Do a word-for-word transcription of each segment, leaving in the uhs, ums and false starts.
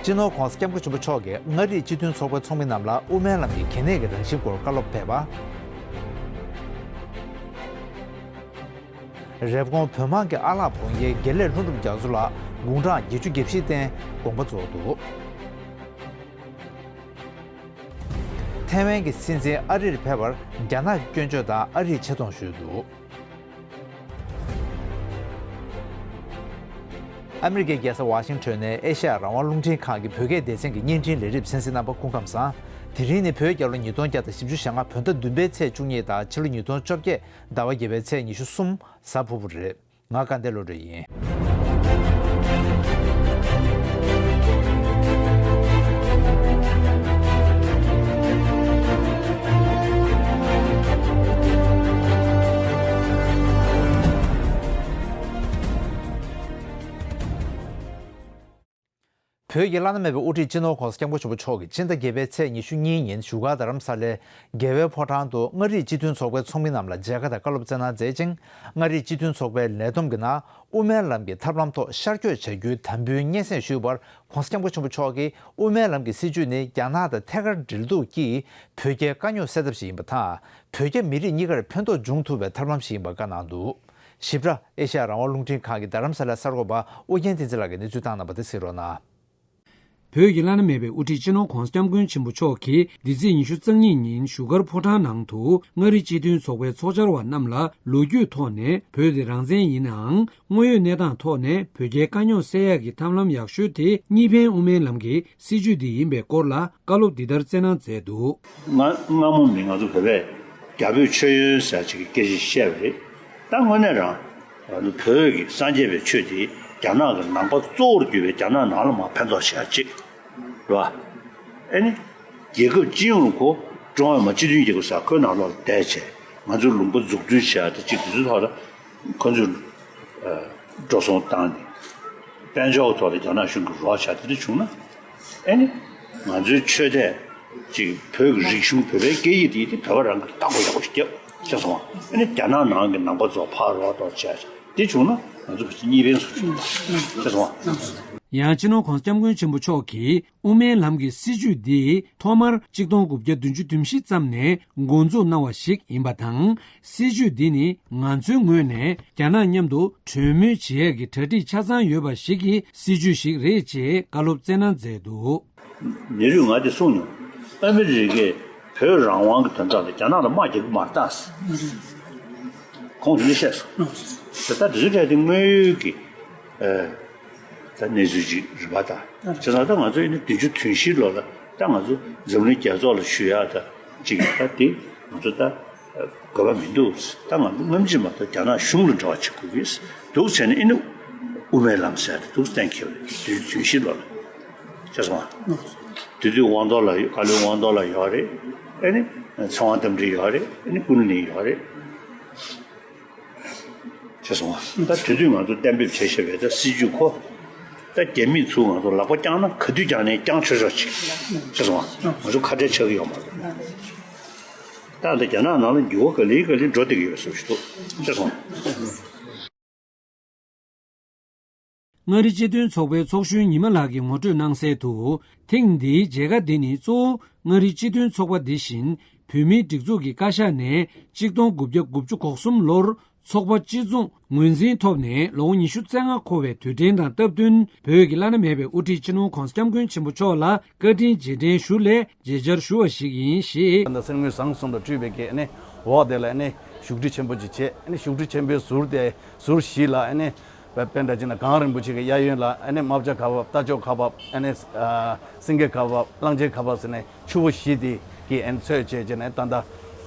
སྤྱི་ནོར་༧གོང་ས་༧སྐྱབས་མགོན་ཆེན་པོ་མཆོག་གིས་མངའ་རིས་སྤྱི་མཐུན་ཚོགས་པའི་ཚོགས་མི་རྣམས་ལ་དབུ་མའི་ལམ་གྱི་གལ་གནད་ཀྱི་རང་བཞིན་སྐོར་བཀའ་སློབ་ཕེབས་པ། རེབ་གོང་བོད་དམངས་ཀྱི་ཨ་ལགས་འབུམ་རྒྱལ་དགེ་ལེགས་ལྷུན་གྲུབ་རྒྱ་མཚོ་ལགས་དགུང་གྲངས་བརྒྱད་ཅུ་གྱ་བཞི་བསྟན་དགོངས་པ་རྫོགས་འདུག་ཐའེ་ཝན་གྱི་སྲིད་འཛིན་ཨ་རིར་ཕེབས་པར་རྒྱ་ནག་སྐྱོན་བརྗོད་དང་ཨ་རིས་ཆེ་མཐོང་ཞུས་འདུག་ཨ་མི་རི་ཀའི་རྒྱལ་ས་ཝ་ཤིང་ཊོན་ནས་ཨེ་ཤ་ཡ་རང་དབང་རླུང་འཕྲིན་ཁང་གི་བོད་སྐད་སྡེ་ཚན་གྱི་བརྙན་འཕྲིན་ལས་རིམ་གསན་གཟིགས་རྣམ་པ་སྐུ་ཁམས་བཟང་། དེ་རིང་ནི་བོད་རྒྱལ་ལོ་ཉིས་སྟོང་བརྒྱ་དང་བཞི་བཅུ་ཞེ་ལྔ་བོད་ཟླ་བདུན་པའི་ཚེས་བཅུ་གཉིས་དང་ཕྱི་ལོ་ཉིས་སྟོང་བཅོ་བརྒྱད་ཟླ་བ་བརྒྱད་པའི་ཚེས་ཉི་ཤུ་གསུམ་གཟའ་ཕུར་བུ་རེད། ང་དགའ་ལྡན་བློ་གྲོས་ཡིན། བོད་ཀྱི་བླ་ན་མེད་པའི་དབུ་ཁྲིད་སྤྱི་ནོར་༧གོང་ས་༧སྐྱབས་མགོན་ཆེན་པོ་མཆོག་གིས་སྤྱི་ཟླ་བརྒྱད་པའི་ཚེས་ཉི་ཤུ་གཉིས་ཉིན་བཞུགས་སྒར་རྡ་རམ་ས་ལའི་རྒྱལ་བའི་ཕོ་བྲང་དུ་མངའ་རིས་སྤྱི་མཐུན་ཚོགས་པའི་ཚོགས་མི་རྣམས་ལ་མཇལ་ཁ་དང་བཀའ་སློབ་སྩལ་གནང་མཛད་ཅིང་། མངའ་རིས་སྤྱི་མཐུན་ཚོགས་པའི་ལས་བསྡོམས་ཀྱི་ནང་དབུ་མའི་ལམ་གྱི་ཐབས་ལམ་ཐོག་ཤར་བསྐྱོད་བྱ་རྒྱུའི་དམ་འབུལ་སྙན་སེང་ཞུས་པར། ༧གོང་ས་༧སྐྱབས་མགོན་ཆེན་པོ་མཆོག་གིས་དབུ་མའི་ལམ་གྱི་སྲིད་བྱུས་ནི་རྒྱ་ནག་དང་ཐད་ཀར་འབྲེལ་གཏུག་གིས་བོད་རྒྱའི་དཀའ་རྙོག་སེལ་ཐབས་ཤིག་ཡིན་པ་དང་། བོད་རྒྱ་མི་རིགས་གཉིས་ཀར་ཕན་ཐོགས་འབྱུང་ཐུབ་པའི་ཐབས་ལམ་ཞིག་ཡིན་པ་བཀའ་གནང་འདུག་ཞིབ་ཕྲ་ཨེ་ཤ་ཡ་རང་དབང་རླུང་འཕྲིན་ཁང་གི་རྡ་རམ་ས་ལའི་གསར་འགོད་པ་ཨོ་རྒྱན་བསྟན་འཛིན་ལགས་ཀྱིས་གནས་ཚུལ་བཏང་གནང་བ་དེ་གཟིགས་རོགས་གནང་། བོད་ཀྱི་བླ་ན་མེད་པའི་དབུ་ཁྲིད་སྤྱི་ནོར་༧གོང་ས་༧སྐྱབས་མགོན་ཆེན་པོ་མཆོག་གིས་འདི་ཚེས་ཉི་ཤུ་རྩ་གཉིས་ཉིན་བཞུགས་སྒར་ཕོ་བྲང་ནང་དུ་མངའ་རིས་སྤྱི་མཐུན་ཚོགས་པའི་ཚོགས་བཅར་བ་རྣམས་ལ་ལོ་རྒྱུས་ཐོག་ནས་བོད་དེ་རང་བཙན་ཡིན་ནའང་དངོས་ཡོད་གནས་སྟངས་ཐོག་ནས་བོད་རྒྱའི་དཀའ་རྙོག་སེལ་ཡག་གི་ཐབས་ལམ་ཡག་ཤོས་དེ་གཉིས་ཕན་དབུ་མའི་ལམ་གྱི་སྲིད་བྱུས་འདི་ཡིན་པའི་སྐོར་ལ་བཀའ་སློབ་འདི་ལྟར་སྩལ་གནང་མཛད་འདུག་ང་སྔ་མོ་ནས་ང་ཚོ་བོད་པས་རྒྱ་བོད་མཆོད་ཡོན་ཟེར་ཅིག་གི་སྐད་ཆ་བཤད་པ་རེད། ད་དངོས་གནས་རང་ང་ཚོ་བོད་ཀྱི་སངས་རྒྱས་པའི་ཆོས་དེ་རྒྱ་ནག་གི་ནང་པ་གཙོ་བོར་གྱུར་པའི་རྒྱ་ནག་ནང་ལ་མར་ཕན་ཐོགས་བྱེད་ཡག་ཅིག་རེད་བ། ཨ་ནི་རྒྱལ་ཁབ་སྤྱི་ཡོངས་ལ་གོ། ཀྲུང་ཧྭ་མི་དམངས་སྤྱི་མཐུན་རྒྱལ་ཁབ་ཟེར་ཁོའི་ནང་ལོགས་ལ་བསྡད་བྱས་ང་ཚོའི་ལུང་པ་འཛུགས་སྐྲུན་བྱེད་ཡག་དེ་གཅིག་དེ་ཚོའི་ཐོག་ལ་ཁོ་ཚོས་འགྲོ་སོང་བཏང་ནས་དཔལ་འབྱོར་གྱི་ཐོག་ལ་རྒྱ་ནག་གཞུང་གིས་རོགས་བྱས་དེ་འདྲ་བྱུང་ན། ཨེ་ནི། ང་ཚོའི་ཆོས་དད་ཅིག་བོད་ཀྱི་རིག་གཞུང་བོད་པའི་སྐད་ཡིག་དེ་དེ་བོད་པ་རང་གི་བདག་པོ་ཡག་པོ་ཞིག་རྒྱབ་ཤེས་སོང་ང་། ཨེ་ནི་རྒྱ་ནག་ནང་གི་ནང་པ་ཚོ་ཕར་རོགས་ཐོག་བྱས་དེ་བྱུང་ན་ང་ཚོ་བོད་ཀྱི་གཉིས་ཕན་སུ་བྱུང་ཤེས་སོང་ང་། ཡང་སྤྱི་ནོར་༧གོང་ས་༧སྐྱབས་མགོན་ཆེན་པོ་མཆོག་གིས་དབུ་མའི་ལམ་གྱི་སྲིད་བྱུས་འདི་ཐོག་མར་གཅིག་སྟོང་དགུ་བརྒྱ་བདུན་ཅུ་དོན་བཞི་ཙམ་ནས་འགོ་འཛུགས་གནང་བ་ཞིག་ཡིན་པ་དང་། སྲིད་བྱུས་འདི་ནི་ང་ཚོའི་ངོས་ནས་རྒྱ་ནག་མཉམ་དུ་གྲོས་མོལ་བྱེད་ཡས་ཀྱི་གྲ་སྒྲིག་ཆ་ཚང་ཡོད་པ་ཞིག་གི་སྲིད་བྱུས་ཤིག་རེད་ཅེས་བཀའ་སློབ་སྩལ་གནང་མཛད་འདུག་མི་རུས་ང་དེ་གསུངས་མྱོང་། ཨ་མི་རི་ཀས་བོད་རང་དབང་གི་དོན་དག་ལ་རྒྱ་ནག་ལ་དམག་རྒྱག་གི་མ་རེད་ད་ཟེར། ཁོང་དེ་འདྲ་བཤད་སོང་། དེ་ལྟར་དེ་ཚོ་གལ་ཏེ་དངོས་ཡོད་ཀྱི་ཨ་ད་གནས་ཚུལ་ཅིག་རེད་པ་ད། བྱས་ཙང་ད་ང་ཚོ་ཨ་ནི་བདུན་ཅུ་དོན་བཞི་ལོ་ལ་ད་ང་ཚོ་འཛམ་གླིང་རྒྱལ་ཚོགས་ལ་ཞུ་ཡག་ད་ཅིག་ད་དེ་ང་ཚོ་ད། དགོས་པ་མི་འདུག་ད་ང་ཚོ་སྔ་ཕྱི་མ་གཏོགས་རྒྱ་ནག་གཞུང་ལ་འབྲེལ་བ་བྱེད་དགོས་ཀྱི་འདུག་བྱས་ནས་ཨ་ནི་དབུ་མའི་ལམ་ཟེར་དེ་འདུག་གཏན་འཁེལ་བ་རེད། དུས་དུས་བཞི་ལོ་ལ་ཤེས་སོང་ང་། དེ་དུས་དབང་ཐོག་ལ་ཡོད། བཀའ་བློན་དབང་ཐོག་ལ་ཡོད་རེད། ཨ་ནི་ཚེ་དབང་རྟ་མགྲིན་ཡོད་རེད། ཨ་ནི་ཀུན་གླིང་ཡོད་རེད། ཤེས་སོང་ང་། ད་དེ་དུས་ང་ཚོ་གཏན་འབེབས་བྱས་བཞག་པའི་ད་སྲིད་བྱུས་ཁོ། ད་རྒྱ་མིས་ཚུར་ང་ཚོ་ལག་པ་བརྐྱངས་ན་ག་དུས་བརྐྱངས་ནའི་བརྐྱངས་ཆོག་ཆོག་ཅིག་ཤེས་སོང་ང་། ང་ཚོ་ཁ་བྲལ་ཆགས་ཀྱི་ཡོད་མ་རེད། ད་ལྟ་རྒྱ་ནག་ནང་ལ་འགྱུར་བ་ག་ལེ་ག་ལེ་འགྲོ་བསྡད་ཀྱི་ཡོད་པའི་བཟོ་ཞིག་འདུག་ཤེས་སོང་ང་། མངའ་རིས་སྤྱི་མཐུན་ཚོགས་པའི་ཚོགས་གཞོན་ཉི་མ་ལགས་ཀྱིས་ངོ་སྤྲོད་གནང་གསལ་དུ། ཐེངས་འདིའི་མཇལ་ཁ་འདི་ནི་གཙོ་བོ་མངའ་རིས་སྤྱི་མཐུན་ཚོགས་པ་འདི་བཞིན་བོད་མིའི་སྒྲིག་འཛུགས་ཀྱི་བཀའ་ཤག་ནས་གཅིག་སྟོང་དགུ་བརྒྱ་དགུ་བཅུ་གོ་གསུམ་ལོར་ཚོགས་པ་སྤྱི་རྫོང་ངོས་འཛིན་ཐོབ་ནས་ལོ་ངོ་ཉི་ཤུ་རྩ་ལྔ་འཁོར་བའི་དུས་དྲན་དང་སྟབས་བསྟུན་བོད་ཀྱི་བླ་ན་མེད་པའི་དབུ་ཁྲིད་སྤྱི་ནོར་༧གོང་ས་༧སྐྱབས་མགོན་ཆེན་པོ་མཆོག་ལ་བཀའ་དྲིན་རྗེས་དྲན་ཞུ་སླད་མཇལ་བཅར་ཞུ་བ་ཞིག་ཡིན་ཞེས། ད་ལྟ་གསེར་དངུལ་ཟངས་གསུམ་ལ་སྤྲུལ་པའི་གི་ཨ་ནི་འོག་དེ་ལ་ཨ་ནི་བཞུགས་ཁྲི་ཆེན་པོ་ཅིག་བྱས། ཨ་ནི་བཞུགས་ཁྲི་ཆེན་པོའི་ཟུར་དེ་ཟུར་བཞི་ལ་ཨ་ནི་དཔེ་འདྲ་ཅིག་ན་གངས་རིན་པོ་ཆེ་གི་གཡས་གཡོན་ལ་ཨ་ནི་རྨ་བྱ་ཁ་འབབ། རྟ་མཆོག་ཁ་འབབ། ཨ་ནི་སེང་གེ་ཁ་འབབ། གླང་ཆེན་ཁ་འབབ་ཟེར་ནས་ཆུ་བོ་བཞི་དེ་གི་ཨ་ནི་ཚོད་བྱས་བྱས་ནས་ད་ལྟ་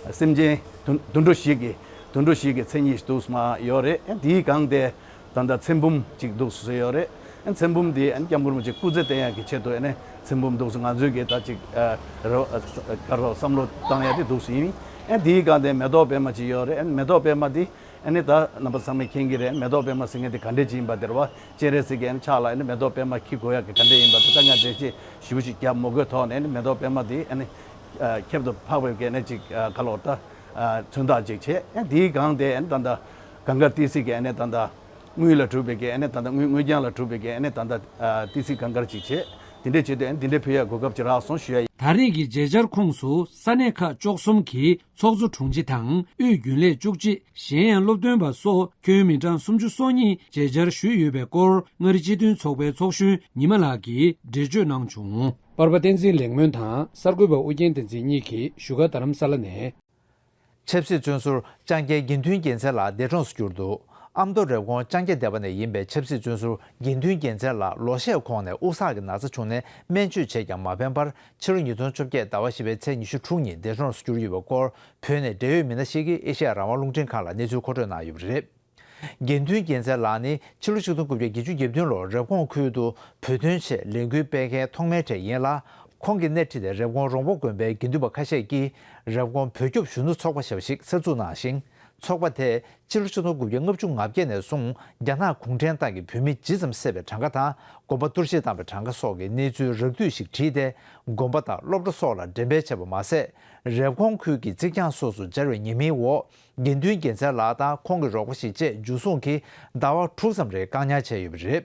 སེམས་ཅན་དུད་དུད་འགྲོ་བཞི་གི་དུད་འགྲོ་བཞི་གི་མཚན་ཉིད་འདུག་སེ་མར་ཡོད་རེད། ཨ་ནི་དེའི་སྒང་དེ། ད་ལྟ་ཚེ་འབུམ་ཅིག་འདུག་སེ་བཟོས་ཡོད་རེད། ཨ་ནི་ཚེ་འབུམ་འདི་ཨ་ནི་སྐྱབས་མགོན་རིན་པོ་ཆེ་སྐུ་ཚེ་བརྟན་ཡག་གི་ཆེད་དུ་ཨ་ནི་ཚེ་འབུམ་འདུག་སེ་ང་ཚོའི་གི་ད་ཅིག་ཨ་རོ་ཨ་ག་རོ་བསམ་བློ་བཏང་ཡག་དེ་འདུག་སེ་ཡིན། ཨ་ནི་དེའི་སྒང་དེ་མེ་ཏོག་པད་མ་ཅིག་ཡོད་རེད། ཨ་ནི་མེ་ཏོག་པད་མ་འདི་ཨ་ནི་ད་རྣམ་པ་ཚང་མས་མཁྱེན་གྱི་རེད། མེ་ཏོག་པད་མ་ཟེར་མཁན་དེ་ག་འདྲས་ཅིག་ཡིན་པ་དེ་རེད་བ། སྤྱན་རས་གཟིགས་ཀྱི་ཨ་ནི་ཕྱག་ལ་ཨ་ནི་མེ་ཏོག་པད་མ་འཁྱེར་དགོས་ཡག་གི་ག་འདྲས་ཡིན་པ་དེ་ད་ང་འགྲེལ་བཤད་ཞེ་པོ་ཅིག་རྒྱབ་མི་དགོས་ཐོག་ནས་ཨ་ནི་མེ་ཏོག་པད་མ་འདི་ཨ་ནི་ཨ་ཁྱབ་ཏུ་འཕགས་པའི་གི་ཨ་ནི་ཅིག་ཨ་ག་ལོ་ད་ཨ་མཚོན་རྟགས་ཅིག་བྱས། ཨ་ནི་དེའི་སྒང་དེ་ཨ་ནི་ད་ལྟ་གངས་དཀར་ཏི་སེ་གི་ཨ་ནི་ད་ལྟ། དངུལ་ལས་གྲུབ་པའི་གི་ཨ་ནི་ད་ལྟ་དངུལ་དངུལ་རྐྱང་ལས་གྲུབ་པའི་གི་ཨ་ནི་ད་ལྟ་ཨ་ཏི་སེ་གངས་དཀར་ཅིག་བྱས། དེ་འདྲས་བྱས་ཏེ་འདི་འདྲའི་ཕུལ་ཡ་གོ་སྐབས་ཅིག་རག་སོང་ཞུ་ཡ་ཡིན། ད་རེས་ཀྱི་མཇལ་བཅར་ཁོངས་སུ་ས་གནས་ཁག་བཅུ་གསུམ་གྱི་ཚོགས་གཙོ་དྲུང་ཆེ་དང་དབུས་རྒྱུན་ལས་བཅུ་གཅིག་གཞན་ཡང་སློབ་སྟོན་པ་སོགས་ཁྱོན་མི་གྲངས་སུམ་ཅུ་སོ་གཉིས་མཇལ་བཅར་ཞུས་ཡོད་པའི་སྐོར་མངའ་རིས་སྤྱི་མཐུན་ཚོགས་པའི་ཚོགས་གཞོན་ཉི་མ་ལགས་ཀྱིས་འགྲེལ་བརྗོད་གནང་བྱུང་། པར་པ་བསྟན་འཛིན་ལེགས་སྨོན་དང་གསར་འགོད་པ་ཨུ་རྒྱན་བསྟན་འཛིན་གཉིས་ཀྱིས་བཞུགས་སྒར་རྡ་རམ་ས་ལ་ནས། ཆབ་སྲིད་བཙོན་ཟུར་ལྕང་སྐྱའི་དགེ་འདུན་རྒྱལ་མཚན་ལགས་འདས་གྲོངས་སུ་གྱུར་འདུག་ཨ་མདོ་རེབ་གོང་ལྕང་སྐྱ་སྡེ་པ་ནས་ཡིན་པའི་ཆབ་སྲིད་བཙོན་ཟུར་དགེ་འདུན་རྒྱལ་མཚན་ལགས་ལོ་ཤས་གོང་ནས་དབུགས་བསགས་ཀྱི་ན་ཚ་བྱུང་ནས་སྨན་བཅོས་བྱས་ཀྱང་མ་ཕན་པར་ཕྱི་ལོ་ཉིས་སྟོང་བཅོ་བརྒྱད་ཟླ་བ་བཞི་པའི་ཚེས་ཉི་ཤུ་དྲུག་ཉིན་འདས་གྲོངས་སུ་གྱུར་ཡོད་པའི་སྐོར་བོད་ནས་འབྲེལ་ཡོད་མི་སྣ་ཞིག་གིས་ཨེ་ཤེ་ཡ་རང་དབང་རླུང་འཕྲིན་ཁང་ལ་གནས་ཚུལ་མཁོ་སྤྲོད་གནང་ཡོད་པ་རེད། དགེ་འདུན་རྒྱལ་མཚན་ལགས་ནི་ཕྱི་ལོ་ཆིག་སྟོང་དགུ་བརྒྱ་བརྒྱད་ཅུ་གྱ་བདུན་ལོར་རེབ་གོང་ཁུལ་དུ་བོད་དོན་ཆེད་ལས་འགུལ་སྤེལ་མཁན་ཐོག་མའི་གྲས་ཡིན་ལ། ཁོང་གི་སྣེ་ཁྲིད་དེ་རེབ་གོང་རོང་པོ་དགོན་པའི་དགེ་འདུན་པ་ཁ་ཤས་ཀྱིས་རེབ་གོང་བོད་སྐྱོབ་གཞོན་ནུ་ཚོགས་པ་ཞེས་པ་ཞིག་གསར་འཛུགས་གནང་ཞིང་། ཚོགས་པ་དེས་ཕྱི་ལོ་ཆིག་སྟོང་དགུ་བརྒྱ་ལྔ་བཅུ་ང་བརྒྱད་ནས་བཟུང་རྒྱ་ནག་གུང་ཁྲན་ཏང་གིས་བོད་མི་ཇི་ཙམ་བསད་པའི་གྲངས་ཀ་དང་དགོན་པ་གཏོར་བཤིག་བཏང་བའི་གྲངས་ཀ་སོགས་ཀྱི་གནས་ཚུལ་རགས་བསྡུས་ཤིག་བྲིས་ཏེ་དགོན་པ་དང་སློབ་གྲྭ་སོགས་ལ་འགྲེམས་སྤེལ་བྱས་པ་མ་ཟད། རེབ་གོང་ཁུལ་གྱི་རྩིག་གྱང་སོགས་སུ་སྦྱར་བའི་ཉེས་མིང་འོག་དགེ་འདུན་རྒྱལ་མཚན་ལགས་དང་ཁོང་གི་རོགས་པ་ཞིག་བཅས་འཇུ་བཟུང་གིས་ཟླ་བ་དྲུག་ཙམ་རིང་བཀག་ཉར་བྱས་ཡོད་པ་རེད།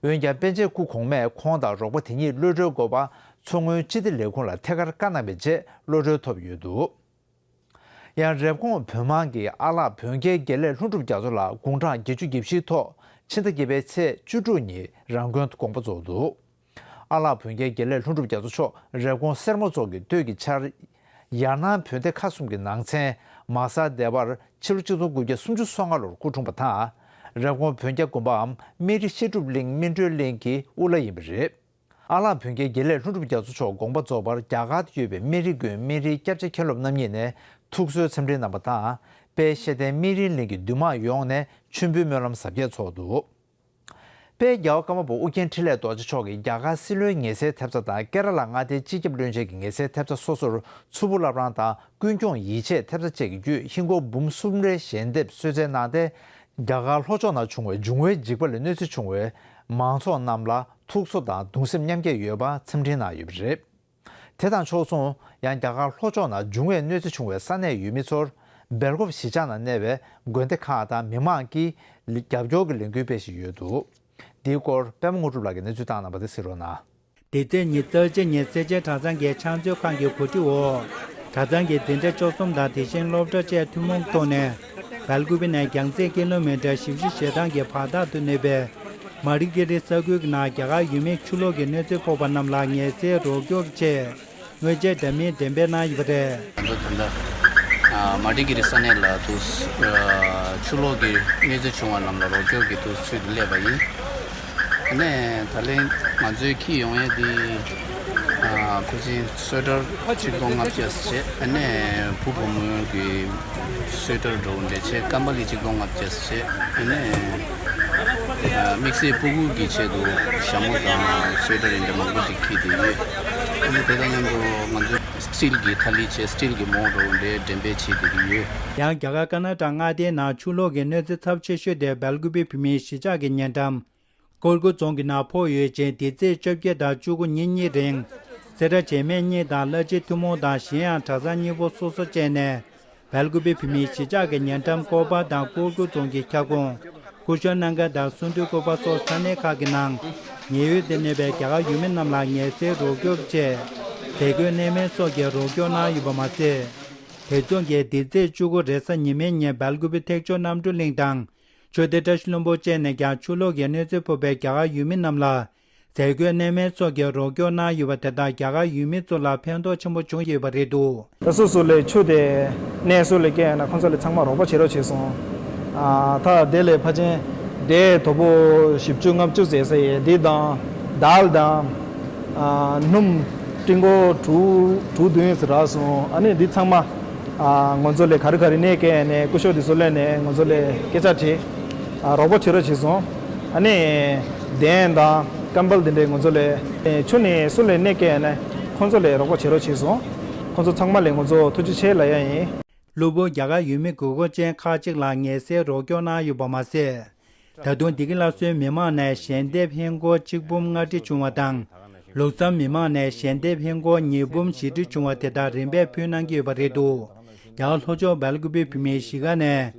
འོན་ཀྱང་པཎ་ཆེན་སྐུ་གོང་མས་ཁོང་དང་རོགས་པ་དེ་གཉིས་གློད་གྲོལ་དགོས་པ་མཚོ་སྔོན་སྤྱི་བདེ་ལས་ཁུངས་ལ་ཐད་ཀར་བཀའ་གནང་བའི་རྗེས་གློད་གྲོལ་ཐོབ་ཡོད་འདུག་ཡང་རེབ་གོང་བོད་དམངས་ཀྱི་ཨ་ལགས་བོན་རྒྱལ་དགེ་ལེགས་ལྷུན་གྲུབ་རྒྱ་མཚོ་ལགས་དགུང་གྲངས་བརྒྱད་ཅུ་གྱ་བཞིའི་ཐོག་ཕྱི་ཟླ་བརྒྱད་པའི་ཚེས་བཅུ་དྲུག་ཉིན་རང་དགོན་དུ་དགོངས་པ་རྫོགས་འདུག་ཨ་ལགས་བོན་རྒྱལ་དགེ་ལེགས་ལྷུན་གྲུབ་རྒྱ་མཚོ་མཆོག་རེབ་གོང་སེར་མོ་རྫོང་གི་སྟོད་ཀྱི་ཆར། ཡར་ནང་བོན་སྡེ་ཁག་གསུམ་གྱི་ནང་ཚན་མ་གསར་སྡེ་པར་ཕྱི་ལོ་ཆིག་སྟོང་དགུ་བརྒྱ་སུམ་ཅུ་སོ་ལྔ་ལོར་སྐུ་འཁྲུངས་པ་དང་། རེབ་གོང་བོན་རྒྱ་དགོན་པའམ་སྨན་རི་བཤད་སྒྲུབ་གླིང་སྨིན་གྲོལ་གླིང་གི་དབུ་བླ་ཡིན་པ་རེད། ཨ་ལགས་བོན་རྒྱལ་དགེ་ལེགས་ལྷུན་གྲུབ་རྒྱ་མཚོ་མཆོག་དགོངས་པ་རྫོགས་པར་རྒྱ་གར་དུ་ཡོད་པའི་སྨན་རི་དགོན་སྨན་རིའི་སྐྱབས་ཆ་མཁན་སློབ་རྣམ་གཉིས་ནས་ཐུགས་གསོའི་འཚམས་འདྲི་གནང་བ་དང་། དཔལ་ཤེས་ལྡན་སྨན་རིའི་གླིང་གི་འདུས་དམངས་ཡོངས་ནས་མཆོད་འབུལ་སྨོན་ལམ་གཟབ་རྒྱས་ཚོགས་འདུག་དཔལ་རྒྱལ་བ་ཀརྨ་པ་ཨོ་རྒྱན་འཕྲིན་ལས་རྡོ་རྗེ་མཆོག་གིས་རྒྱ་གར་སྲིད་བློན་ཉེ་སའི་ཐེབས་རྩ་དང་ཀེ་ར་ལ་མངའ་སྡེའི་སྤྱི་ཁྱབ་བློན་ཆེན་གྱི་ཉེ་སའི་ཐེབས་རྩ་སོ་སོར་མཚུར་ཕུ་བླ་བྲང་དང་ཀུན་སྐྱོང་ཡིད་ཆེས་ཐེབས་རྩ་བཅས་ཀྱི་བརྒྱུད་ཧིན་སྒོར་འབུམ་གསུམ་རེའི་ཞལ་འདེབས་གསོལ་སྩལ་གནང་སྟེ། རྒྱ་གར་ལྷོ་ཕྱོགས་ན་བྱུང་བའི་འབྱུང་བའི་འཇིགས་པ་ལས་གནོད་འཚེ་བྱུང་བའི་མང་ཚོགས་རྣམས་ལ་ཐུགས་གསོ་དང་གདུང་སེམས་མཉམ་སྐྱེད་ཡོད་པ་འཚམས་འདྲི་གནང་ཡོད་པ་རེད། དེ་དང་ཕྱོགས་མཚུངས་ཡང་རྒྱ་གར་ལྷོ་ཕྱོགས་ན་འབྱུང་བའི་གནོད་འཚེ་བྱུང་བའི་ས་གནས་ཡུལ་མི་ཚོར་སྦེལ་ཀོབ་གཞིས་ཆགས་ནང་གནས་པའི་དགོན་སྡེ་ཁག་དང་མི་མང་གིས་རྒྱབ་སྐྱོར་གྱི་ལས་འགུལ་སྤེལ་བཞིན་ཡོད་འདུག་འདིའི་སྐོར་པད་མ་དངོས་གྲུབ་ལགས་ཀྱིས་གནས་ཚུལ་བཏང་གནང་བ་དེ་གཟིགས་རོགས་གནང་། འདི་ཚེས་ཉི་ཤུ་རྩ་གཅིག་ཉིན་སེར་བྱེས་གྲྭ་ཚང་གི་ཕྱག་མཛོད་ཁང་གི་གོ་སྒྲིག་འོག་གྲྭ་ཚང་གི་འཛིན་གྲྭ་བཅུ་གསུམ་དང་དེ་བཞིན་སློབ་གྲྭ་བཅས་ཐུན་མོང་ཐོག་ནས་སྦེལ་ཀུ་པེ་ནས་རྒྱང་ཚད་ཀི་ལོ་མི་ཊར་བཞི་བཅུ་ཞེ་གྲངས་ཀྱི་བར་ཐག་ཏུ་གནས་པའི་མ་རི་ཀི་རི་ས་ཁུལ་གྱི་ནང་རྒྱ་གར་ཡུལ་མིའི་ཆུ་ལོག་གི་གནོད་འཚེ་ཕོག་པ་རྣམས་ལ་ངལ་སེལ་རོགས་སྐྱོར་ཆེད་དངོས་ཆས་འདྲ་མིན་འགྲེམས་སྤེལ་གནང་ཡོད་པ་རེད། ང་ཚོ་ད་ལྟ་ཨ་མ་རི་ཀི་རི་ས་གནས་ལ་དུ་ཨ་ཆུ་ལོག་གི་གནོད་འཚེ་བྱུང་བ་རྣམས་ལ་རོགས་སྐྱོར་གྱི་དུ་ཚུལ་དུ་སླེབས་པ་ཡིན། ཨ་ནས་ད་ལན་ང་ཚོའི་ཁྱི་ཡོང་ཡས་འདི་ཨ་ཕལ་ཆེར་སོ་ཊར་ཆིག་སྟོང་ལྔ་བརྒྱ་བྱས། ཨ་ནས་བུ་བུ་མོའི་གི་སོ་ཊར་འདྲ་བོ་འདྲ་བྱས། ཀམ་པ་ལི་ཆིག་སྟོང་ལྔ་བརྒྱ་བྱས། ཨ་ནས་ཨ་དམིགས་བསལ་ཕྲུ་གུ་གི་ཆེད་དུ་ཞྭ་མོ་དང་སོ་ཊར་འདྲ་མང་པོ་ཅིག་ཁྱེར་ཏེ་ཡོད། ཨ་ནས་དེ་དང་མཉམ་དུ་ང་ཚོས་སི་ཊིལ་གྱི་ཐ་ལི་བྱས། སི་ཊིལ་གྱི་མོག་འདྲ་བོ་འདྲ་འགྲེམས་སྤེལ་བྱེད་བསྡད་ཀྱི་ཡོད། ཡང་རྒྱ་གར་ཀར་ནཱ་ཊ་ཀ་མངའ་སྡེའི་ནང་ཆུ་ལོག་གི་གནོད་འཚེ་ཚབས་ཆེ་ཤོས་དེ་སྦེལ་ཀུ་པེ་བོད་མིའི་གཞིས་ཆགས་ཀྱི་ཉེ་འགྲམ་ཀོར་ཀུ་རྫོང་གི་ནང་ཕོག་ཡོད་ཅིང་། འདི་ཚེས་བཅོ་བརྒྱད་དང་བཅུ་དགུ་ཉིན་གཉིས་རིང་སེ་ར་བྱེས་སྨད་གཉིས་དང་བླ་སྤྱི་ཐུན་མོང་དང་གཞན་ཡང་གྲྭ་ཚང་གཉིས་པོ་སོ་སོ་བཅས་ནས་སྦེལ་ཀུ་པེ་བོད་མིའི་གཞིས་ཆགས་ཀྱི་ཉེ་འགྲམ་ཀོ་པ་དང་ཀོར་ཀུ་རྫོང་གི་ཁྱབ་ཁོངས་ཀུ་ཤུ་ན་གར་དང་སུན་དུར་ཀོ་པ་སོགས་ས་གནས་ཁག་གི་ནང་ཉེ་འོས་དུ་གནས་པའི་རྒྱ་གར་ཡུལ་མི་རྣམས་ལ་ངལ་སེལ་རོགས་སྐྱོབ་ཆེད་ཟས་གོས་གནས་མལ་སོགས་ཀྱི་རོགས་སྐྱོར་གནང་ཡོད་པ་མ་ཟད། དེ་མཚུངས་ཀྱིས་འདི་ཚེས་བཅུ་དགུ་རེས་གཟའ་ཉི་མའི་ཉིན་སྦེལ་ཀུ་པེ་ཐེག་མཆོག་རྣམ་གྲོལ་གླིང་དང་ཆོས་སྡེ་བཀྲ་ཤིས་ལྷུན་པོ་བཅས་ནས་ཀྱང་ཆུ་ལོག་གི་གནོད་འཚེ་ཕོག་པའི་རྒྱ་གར་ཡུལ་མི་རྣམས་ལ་ཟས་གོས་གནས་མལ་སོགས་ཀྱི་རོགས་སྐྱོར་གནང་ཡོད་པ་དེ་དག་རྒྱ་གར་ཡུལ་མི་ཚོ་ལ་ཕན་ཐོགས་ཆེན་པོ་བྱུང་ཡོད་པ་རེད་འདུག། ད་སོ་སོ་ལས་ཆུ་དེ་གནས་སུ་ལས་སྐྱེལ་ཡ་ན་ཁོང་ཚོ་ལས་ཚང་མ་རོགས་པ་བྱེད་རོགས་བྱས་སོང་། ཨ་ད་དེ་ལས་ཕལ་ཆེར་དེ་དོ་པོ་བཞི་བཅུ་ལྔ་བཅུ་ཟེར་ས་ཡས་འདི་དང་དཱལ་དང་། ཨ་སྣུམ་ཏྲིན་ཀོ་དྲུག་དྲུག་བདུན་ཙམ་རག་སོང་། ཨ་ནི་འདི་ཚང་མ་ཨ་ང་ཚོ་ལས་ག་རེ་ག་རེ་གནས་སྐྱེལ་ནས་སྐུ་ཞབས་འདི་ཚོ་ལས་ནས་ང་ཚོ་ལས་སྐད་ཆ་དྲིས། ཨ་རོགས་པ་བྱེད་རོགས་བྱས་སོང་། ཨ་ནི་གདན་དང་ཀམ་པལ་འདི་འདྲས་ང་ཚོ་ལས་ཆུ་ནས་སུ་ལས་གནས་སྐྱེལ་ནས་ཁོང་ཚོ་ལས་རོགས་པ་བྱེད་རོགས་བྱས་སོང་། ཁོང་ཚོ་ཚང་མ་ལས་ང་ཚོ་ཐུགས་རྗེ་ཆེ་ལབ་ཡ་ཡིན། གློ་བུར་རྒྱ་གར་ཡུལ་མི་དགོས་མཁོ་ཅན་ཁག་ཅིག་ལ་ངལ་སེལ་རོགས་སྐྱོར་གནང་ཡོད་པ་མ་ཟད། ད་དུང་འདི་གའི་སླར་གསོའི་མི་མང་ནས་ཞལ་འདེབས་ཧིན་སྒོར་གཅིག་འབུམ་ལྔ་ཁྲི་བྱུང་བ་དང་། ལུགས་བསམ་མི་མང་ནས་ཞལ་འདེབས་ཧིན་སྒོར་ཉིས་འབུམ་བཞི་ཁྲི་བྱུང་བ་དེ་དག་རིམ་པས་ཕུལ་གནང་གི་ཡོད་པ་རེད་འདུག། རྒྱ་གར་ལྷོ་ཕྱོགས་སྦེལ་ཀུ་པེ་བོད་མིའི་གཞིས་ཀ་ནས་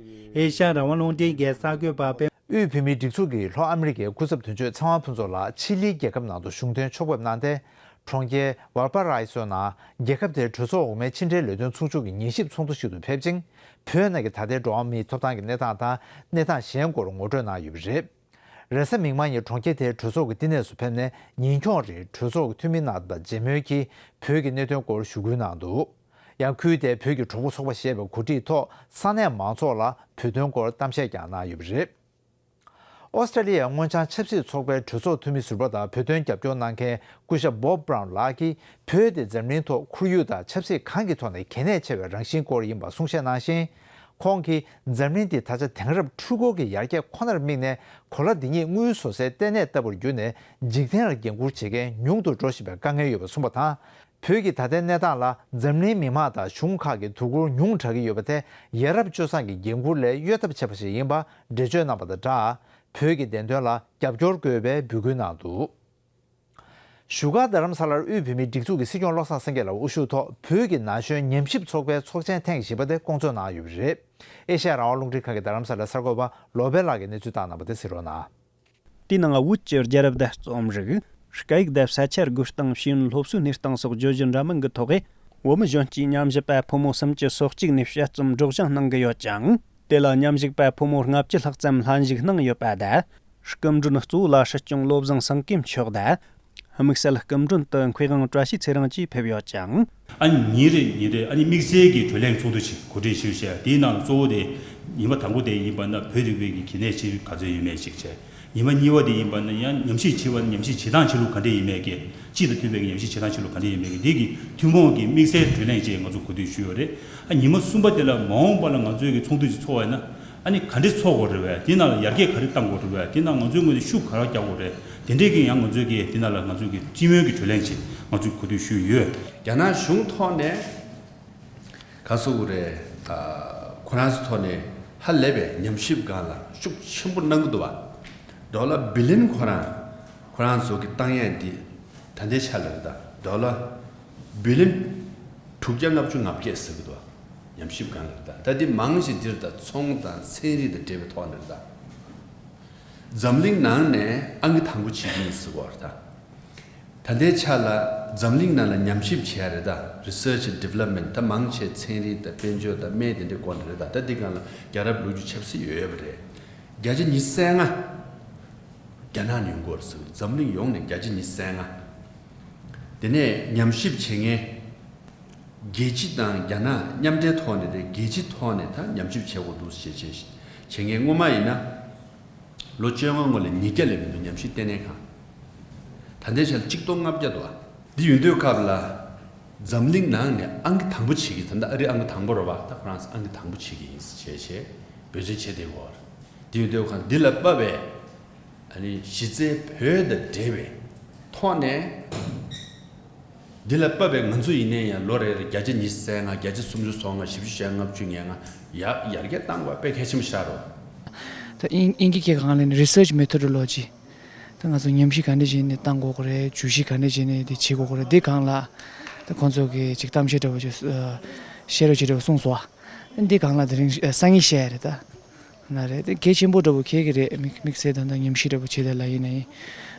ཨེ་ཤ་ཡ་རང་དབང་རླུང་འཕྲིན་གྱི་གསར་འགོད་པ་པད་ དབུས་བོད་མིའི་སྒྲིག་འཛུགས་ཀྱི་ལྷོ་ཨ་མི་རི་ཀའི་སྐུ་ཚབ་དོན་གཅོད་ཚེ་དབང་ཕུན་ཚོགས་ལགས་ཆི་ལིའི་རྒྱལ་ཁབ་ནང་དུ་གཞུང་དོན་ཕྱོགས་ཕེབས་གནང་སྟེ། གྲོང་ཁྱེར་ཝལ་པ་ར་ཨི་སོའི་ནང་རྒྱལ་ཁབ་དེའི་གྲོས་ཚོགས་འོག་མའི་ཕྱི་འབྲེལ་ལས་དོན་ཚོགས་ཆུང་གི་ཉན་ཞིབ་ཚོགས་འདུ་ཞིག་ཏུ་ཕེབས་ཤིང་། བོད་ནང་གི་ད་ལྟའི་འགྲོ་བ་མིའི་ཐོབ་ཐང་གི་གནས་སྟངས་དང་གནས་སྟངས་གཞན་སྐོར་ངོ་སྤྲོད་གནང་ཡོད་པ་རེད། རེས་གཟའ་མིག་དམར་ཉིན་གྲོང་ཁྱེར་དེའི་གྲོས་ཚོགས་ཀྱི་བསྟི་གནས་སུ་ཕེབས་ནས། ཉིན་འཁྱོངས་རིང་གྲོས་ཚོགས་ཀྱི་འཐུས་མི་རྣམས་དང་མཇལ་མོལ་གྱིས་བོད་ཀྱི་གནད་དོན་སྐོར་ཞུ་སྐུལ་གནང་འདུག་ཡང་ཁུལ་དེའི་བོད་ཀྱི་གྲོགས་པོ་ཚོགས་པ་ཞེས་པའི་གོ་སྒྲིག་ཐོག་ས་གནས་མང་ཚོགས་ལ་བོད་དོན་སྐོར་གཏམ་བཤད་ཀྱང་གནང་ཡོད་པ་རེད། ཨོ་སི་ཀྲ་ལི་ཡའི་སྔོ་ལྗང་ཆབ་སྲིད་ཚོགས་པའི་གྲོས་ཚོགས་འཐུས་མི་ཟུར་པ་དང་བོད་དོན་རྒྱབ་སྐྱོར་གནང་མཁན་སྐུ་ཞབས་Bob Brown་ལགས་ཀྱིས། བོད་དེ་འཛམ་གླིང་ཐོག་ཁོར་ཡུག་དང་ཆབ་སྲིད་གང་གི་ཐོག་ནས་གལ་གནད་ཆེ་བའི་རང་བཞིན་སྐོར་ཡིན་པ་གསུང་བཤད་གནང་ཞིང་། ཁོང་གིས། འཛམ་གླིང་འདི་ད་ཆ་དེང་རབས་འཕྲུལ་འཁོར་གྱི་ཡར་རྒྱས་ཁོ་ནར་དམིགས་ནས། གོ་ལ་འདི་ཉིད་དངུལ་བཟོ་སའི་ལྟེ་གནས་ལྟ་བུར་གྱུར་ནས། འཇིག་རྟེན་ལ་འགན་འཁུར་བྱེད་མཁན་ཉུང་དུ་འགྲོ་བཞིན་པའི་དཀའ་ངལ་ཡོད་པ་གསུངས་པ་དང་། བོད་ཀྱི་ད་ལྟའི་གནས་སྟངས་ལ་འཛམ་གླིང་མི་དམངས་དང་གཞུང་ཁག་གི་དོ་ཁུར་ཉུང་དྲགས་ཀྱི་ཡོད་པ་དེ་ཡ་རབས་སྤྱོད་བཟང་གི་འགན་འཁུར་ལས་གཡོལ་ཐབས་བྱས་པ་ཞིག་ཡིན་པ་འགྲེལ་བརྗོད་གནང་པ་དང་སྦྲགས། བོད་ཀྱི་བདེན་དོན་ལ་རྒྱབ་སྐྱོར་དགོས་པའི་འབོད་སྐུལ་གནང་འདུག་བཞུགས་སྒར་རྡ་རམ་ས་ལར་དབུས་བོད་མིའི་སྒྲིག་འཛུགས་ཀྱི་སྲིད་སྐྱོང་བློ་བཟང་སེང་གེ་ལགས་དབུ་བཞུགས་ཐོག་བོད་ཀྱི་ན་གཞོན་ཉམས་ཞིབ་ཚོགས་པའི་ཚོགས་ཆེན་ཐེངས་བཞི་པ་དེ་བསྐོང་ཚོགས་གནང་ཡོད་པ་རེད། ཨེ་ཤ་ཡ་རང་དབང་རླུང་འཕྲིན་ཁང་གི་རྡ་རམ་ས་ལའི་གསར་འགོད་པ་བློ་བྷེ་ལགས་ཀྱིས་གནས་ཚུལ་བཏང་གནང་བ་དེ་གཟིགས་རོགས་གནང་། དེའི་ནང་། བོད་ཀྱི་རྒྱལ་རབས་དང་རྩོམ་རིག་སྐད་ཡིག་དང་ས་ཆ་དགུ་སྟེང་ཤེས་ཡོན་སློབ་གསོའི་གནས་སྟངས་སོགས་བརྗོད་གཞི་འདྲ་མིན་གྱི་ཐོག་གི་བོད་མི་གཞོན་སྐྱེས་ཉམས་ཞིབ་པ་ཕོ་མོ་སུམ་ཅུ་སོ་གཅིག་ནས་དཔྱད་རྩོམ་སྒྲོག་སྦྱང་གནང་གི་ཡོད་ཅིང་། དེ་ལ་ཉམས་ཞིབ་པ་ཕོ་མོ་ལྔ་བཅུ་ལྷག་ཙམ་ལྷན་ཞུགས་གནང་ཡོད་པ་དང་། སྐུ་མགྲོན་གཙོ་བོ་ལ་སྲིད་སྐྱོང་བློ་བཟང་སེང་གེ་མཆོག་དང་། དམིགས་བསལ་སྐུ་མགྲོན་དུ་མཁས་དབང་བཀྲ་ཤིས་ཚེ་རིང་བཅས་ཕེབས་ཡོད་ཅིང་། ཨ་ནི་ཉིན་རེ་ཉིན་རེ་ཨ་ནི་དམིགས་བསལ་གྱི་གྲོས་གླེང་ཚོགས་འདུ་ཞིག་གོ་སྒྲིག་ཞུས་བྱས། དེའི་ནང་ལ་གཙོ་བོ་དེ་ཉི་མ་དང་པོ་དེ་ཡིན་པ་ན་བོད་རིག་པའི་གི་གལ་གནད་ཆེ་ག་ཚོད་ཡོད་མེད་ཅིག་བྱས། ཉི་མ་གཉིས་པ་དེ་ཡིན་པ་ན་ཡང་ཉམས་ཞིབ་བྱེད་པ་ཉམས་ཞིབ་བྱེད་སྟངས་བྱེད་ལུགས་ག་འདྲ་ཡིན་མེད་ཀྱི། སྤྱི་དང་མཐུན་པའི་གི་ཉམས་ཞིབ་བྱེད་སྟངས་བྱེད་ལུགས་ག་འདྲ་ཡིན་མེད་ཀྱི་དེ་གི་ཐུན་མོང་གི་དམིགས་བསལ་གྲོས་གླེང་བཅས་ང་ཚོ་གོ་སྒྲིག་ཞུས་ཡོད་རེད། ཨ་ཉི་མ་གསུམ་པ་དེ་ལ་མ་འོངས་པ་ལ་ང་ཚོའི་གི་ཚོགས་འདུ་ཅིག་ཚོགས་པ་ཡིན་ན། ཨ་ནི་ག་འདྲ་ཚོགས་དགོས་རེད་བས། དེ་ནང་ལ་ཡར་རྒྱས་ག་རེ་གཏང་དགོས་རེད་བས། དེ་ནང་ང་ཚོའི་ངོས་ནས་ཤུགས་ག་རེ་རྒྱག་དགོས་རེད། དེ་འདྲས་ཀྱི་ཡང་ང་ཚོའི་གི་དེ་ནང་ལ་ང་ཚོའི་གི་སྤྱི་མོས་ཀྱི་གྲོས་གླེང་ཅིག་ང་ཚོས་གོ་སྒྲིག་ཞུས་ཡོད། རྒྱ་ནག་གཞུང་ཐོག་ནས་ག་སོ་དགོས་རེད། ཨ་ཁོ་རང་ཚོ་ཐོག་ནས་ཧ་ལས་པའི་ཉམས་ཞིབ་སྒང་ལ་ཤུགས་ཆེན་པོ་གནང་གི་འདུག་བ། ཌོ་ལར་བི་ལིན་ཁོ་རང་ཁོ་རང་ཚོ་གི་བཏང་ཡས་འདི་ད་ལྟའི་ཆ་ལ་རེད་ད། ཌོ་ལར་བི་ལིན་དྲུག་བརྒྱ་ལྔ་བཅུ་ང་བརྒྱད་ཟེར་གི་འདུག་བ། ཉམས་ཞིབ་སྒང་ལ་རེད་ད། ད་འདི་མང་ཞིག་འདིར་ད་ཚོང་དང་ཚན་རིག་དང་འབྲེལ་བའི་ཐོག་ནས་རེད་ད། འཛམ་གླིང་ནང་ནས་ཨང་ཀི་དང་པོ་བྱེད་ཀྱི་ཡིན་ཟེར་བ་རེད་ད། ད་ལྟའི་ཆ་ལ་འཛམ་གླིང་ནང་ལ་ཉམས་ཞིབ་བྱས་རེད་ད། Research and Development ད་མང་ཆེ་ཚན་རིག་དང་དཔལ་འབྱོར་དང་སྨན་དེ་འདྲའི་སྐོར་ནས་རེད་ད། ད་འདི་སྒང་ལ་རྒྱལ་རབས་ལོ་རྒྱུས་ཆབ་སྲིད་ཡོད་ཡོད་པ་རེད། བརྒྱ་ཆ་ཉི་ཤུ་རྩ་ལྔ་རྒྱ་ནག་ནས་ཡོང་གི་ཡོད་རེད་ཟེར། འཛམ་གླིང་ཡོངས་ནས་བརྒྱ་ཆ་ཉི་ཤུ་རྩ་ལྔ། དེ་ནས་ཉམས་ཞིབ་བྱེད་མཁན་རྒྱལ་སྤྱི་དང་རྒྱ་ནག་མཉམ་འབྲེལ་ཐོག་ནས་རེད། རྒྱལ་སྤྱི་ཐོག་ནས་ད་ཉམས་ཞིབ་བྱེད་དགོས་འདུག་ཞེས་བྱེད་བྱེད་མཁན་སྔོན་མ་ཡིན་ན། ལོ་བཅོ་ལྔ་སྔོན་ལ་ཉིས་བརྒྱ་ལས་མི་འདུག་ཉམས་ཞིབ་ལྟེ་གནས་ཁང་། ད་ལྟའི་ཆར་གཅིག་སྟོང་ལྔ་བརྒྱ་འདུག་ཨ། འདི་ཡོང་དུས་སྐབས་ལ་འཛམ་གླིང་ནང་ནས་ཨང་ཀི་དང་པོ་བྱེད་ཀྱི། ད་ལྟ་ཨ་རི་ཨང་ཀི་དང་པོ་རེད་བ། ད་ཁོ་རང་ཨང་ཀི་དང་པོ་བྱེད་ཀྱི་ཡིན་ཞེས་བྱས་འབད་བརྩོན་བྱས་བསྡད་ཡོད་རེད། འདི་ཡོང་དུས་ཁོ་འདི་ལ་དཔག་པའི་ཨ་ནི་གཞི་རྩའི་བོད་དང་འབྲེལ་བའི་ཐོག་ནས། འདི་ལ་དཔག་པའི་ང་ཚོ་ཡིན་ནའི་ཡང་ལོ་རེ་རེ་བརྒྱ་ཆ་ཉི་ཤུ་རྩ་ལྔ། བརྒྱ་ཆ་སུམ་ཅུ་སོ་ལྔ། བཞི་བཅུ་ཞེ་ལྔ། ལྔ་བཅུ་ང་ལྔ། ཡར་ཡར་རྒྱས་བཏང་དགོས་པ་དཔེ་གལ་ཆེན་པོ་ཤར་རོ། ད་དབྱིན་དབྱིན་སྐད་སྒང་ལ་ནི་Research Methodology། ད་ང་ཚོ་ཉམས་ཞིབ་ག་འདྲ་བྱས་ནས་བཏང་དགོས་ཀྱི་རེད། བརྗོད་གཞི་ག་འདྲ་བྱས་ནས་དེ་བྱེད་དགོས་ཀྱི་རེད། དེ་སྒང་ལ་ད་ཁོང་ཚོ་གིས་ཅིག་གཏམ་བཤད་འདྲ་བོ་ཅིག་ཨ་བཤད་རོགས་བྱེད་འདྲ་བོ་གསུངས་སོང་བ། འདི་སྒང་ལ་དེ་རིང་སང་ཉིན་བཤད་ཡ་རེད་ད། ན་རེད། དེ་གལ་ཆེན་པོ་འདྲ་བོ་ཁེལ་གི་རེད། དམིགས་དམིགས་བསལ་ད་ལྟ་ཉམས་ཞིབ་འདྲ་བོ་བྱེད་དེ་ལ་ཡིན་ནའི།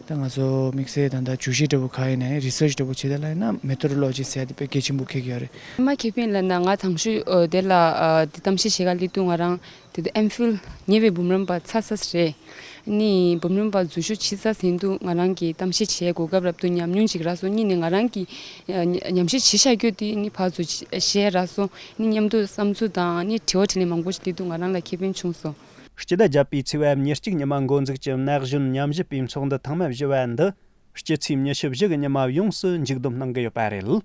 ད་ང་ཚོ་དམིགས་བསལ་ད་ལྟ་བརྗོད་གཞི་འདྲ་བོ་ག་ཡིན་ནའི། Research འདྲ་བོ་བྱེད་དེ་ལ་ཡིན་ན་Methodology ཟེར་ཡ་དེ་དཔེ་གལ་ཆེན་པོ་ཁེལ་གི་ཡོད་རེད། མ་ཁེ་ཕན་ལ་ན་ང་དང་ཤོས་དེ་ལ་དེ་གཏམ་བཤད་བྱེད་ག་སླེབས་དུས་ང་རང་དེ་དུས་ཨེམ་ཕིལ་ཉེ་བའི་འབུམ་རམས་པ་ཚར་ས་རེད། ནི་འབུམ་རམས་པ་འཛུལ་ཞུགས་བྱེད་ས་ཟིན་དུས་ང་རང་གི་གཏམ་བཤད་བྱེད་གོ་སྐབས་རབ་ཏུ་ཉམས་མྱོང་ཅིག་རག་སོང་། གཉིས་ནས་ང་རང་གི་ཉམས་ཞིབ་བྱེད་བཞག་རྒྱུ་དེ་ནི་ཕར་ཚུར་བཤད་རག་སོང་། ནི་མཉམ་དུ་བསམ་ཚུལ་དང་ནི་དྲི་བ་དྲིས་ལན་མང་པོ་ཞིག་སླེབས་དུས་ང་རང་ལ་ཁེ་ཕན་བྱུང་སོང་། སྤྱི་ཟླ་བརྒྱད་པའི་ཚེས་པ་ཉེར་གཅིག་ཉི་མ་འགོ་འཛུགས་ཀྱི་ན་གཞོན་ཉམས་ཞིབ་པའི་ཚོགས་འདུ་ཐེངས་མ་བཞི་བ་འདི་སྤྱི་ཚེས་ཉི་ཤུ་བཞི་གི་ཉི་མ་ཡོངས་སུ་མཇུག་བསྡོམས་གནང་གི་ཡོད་པ་རེད།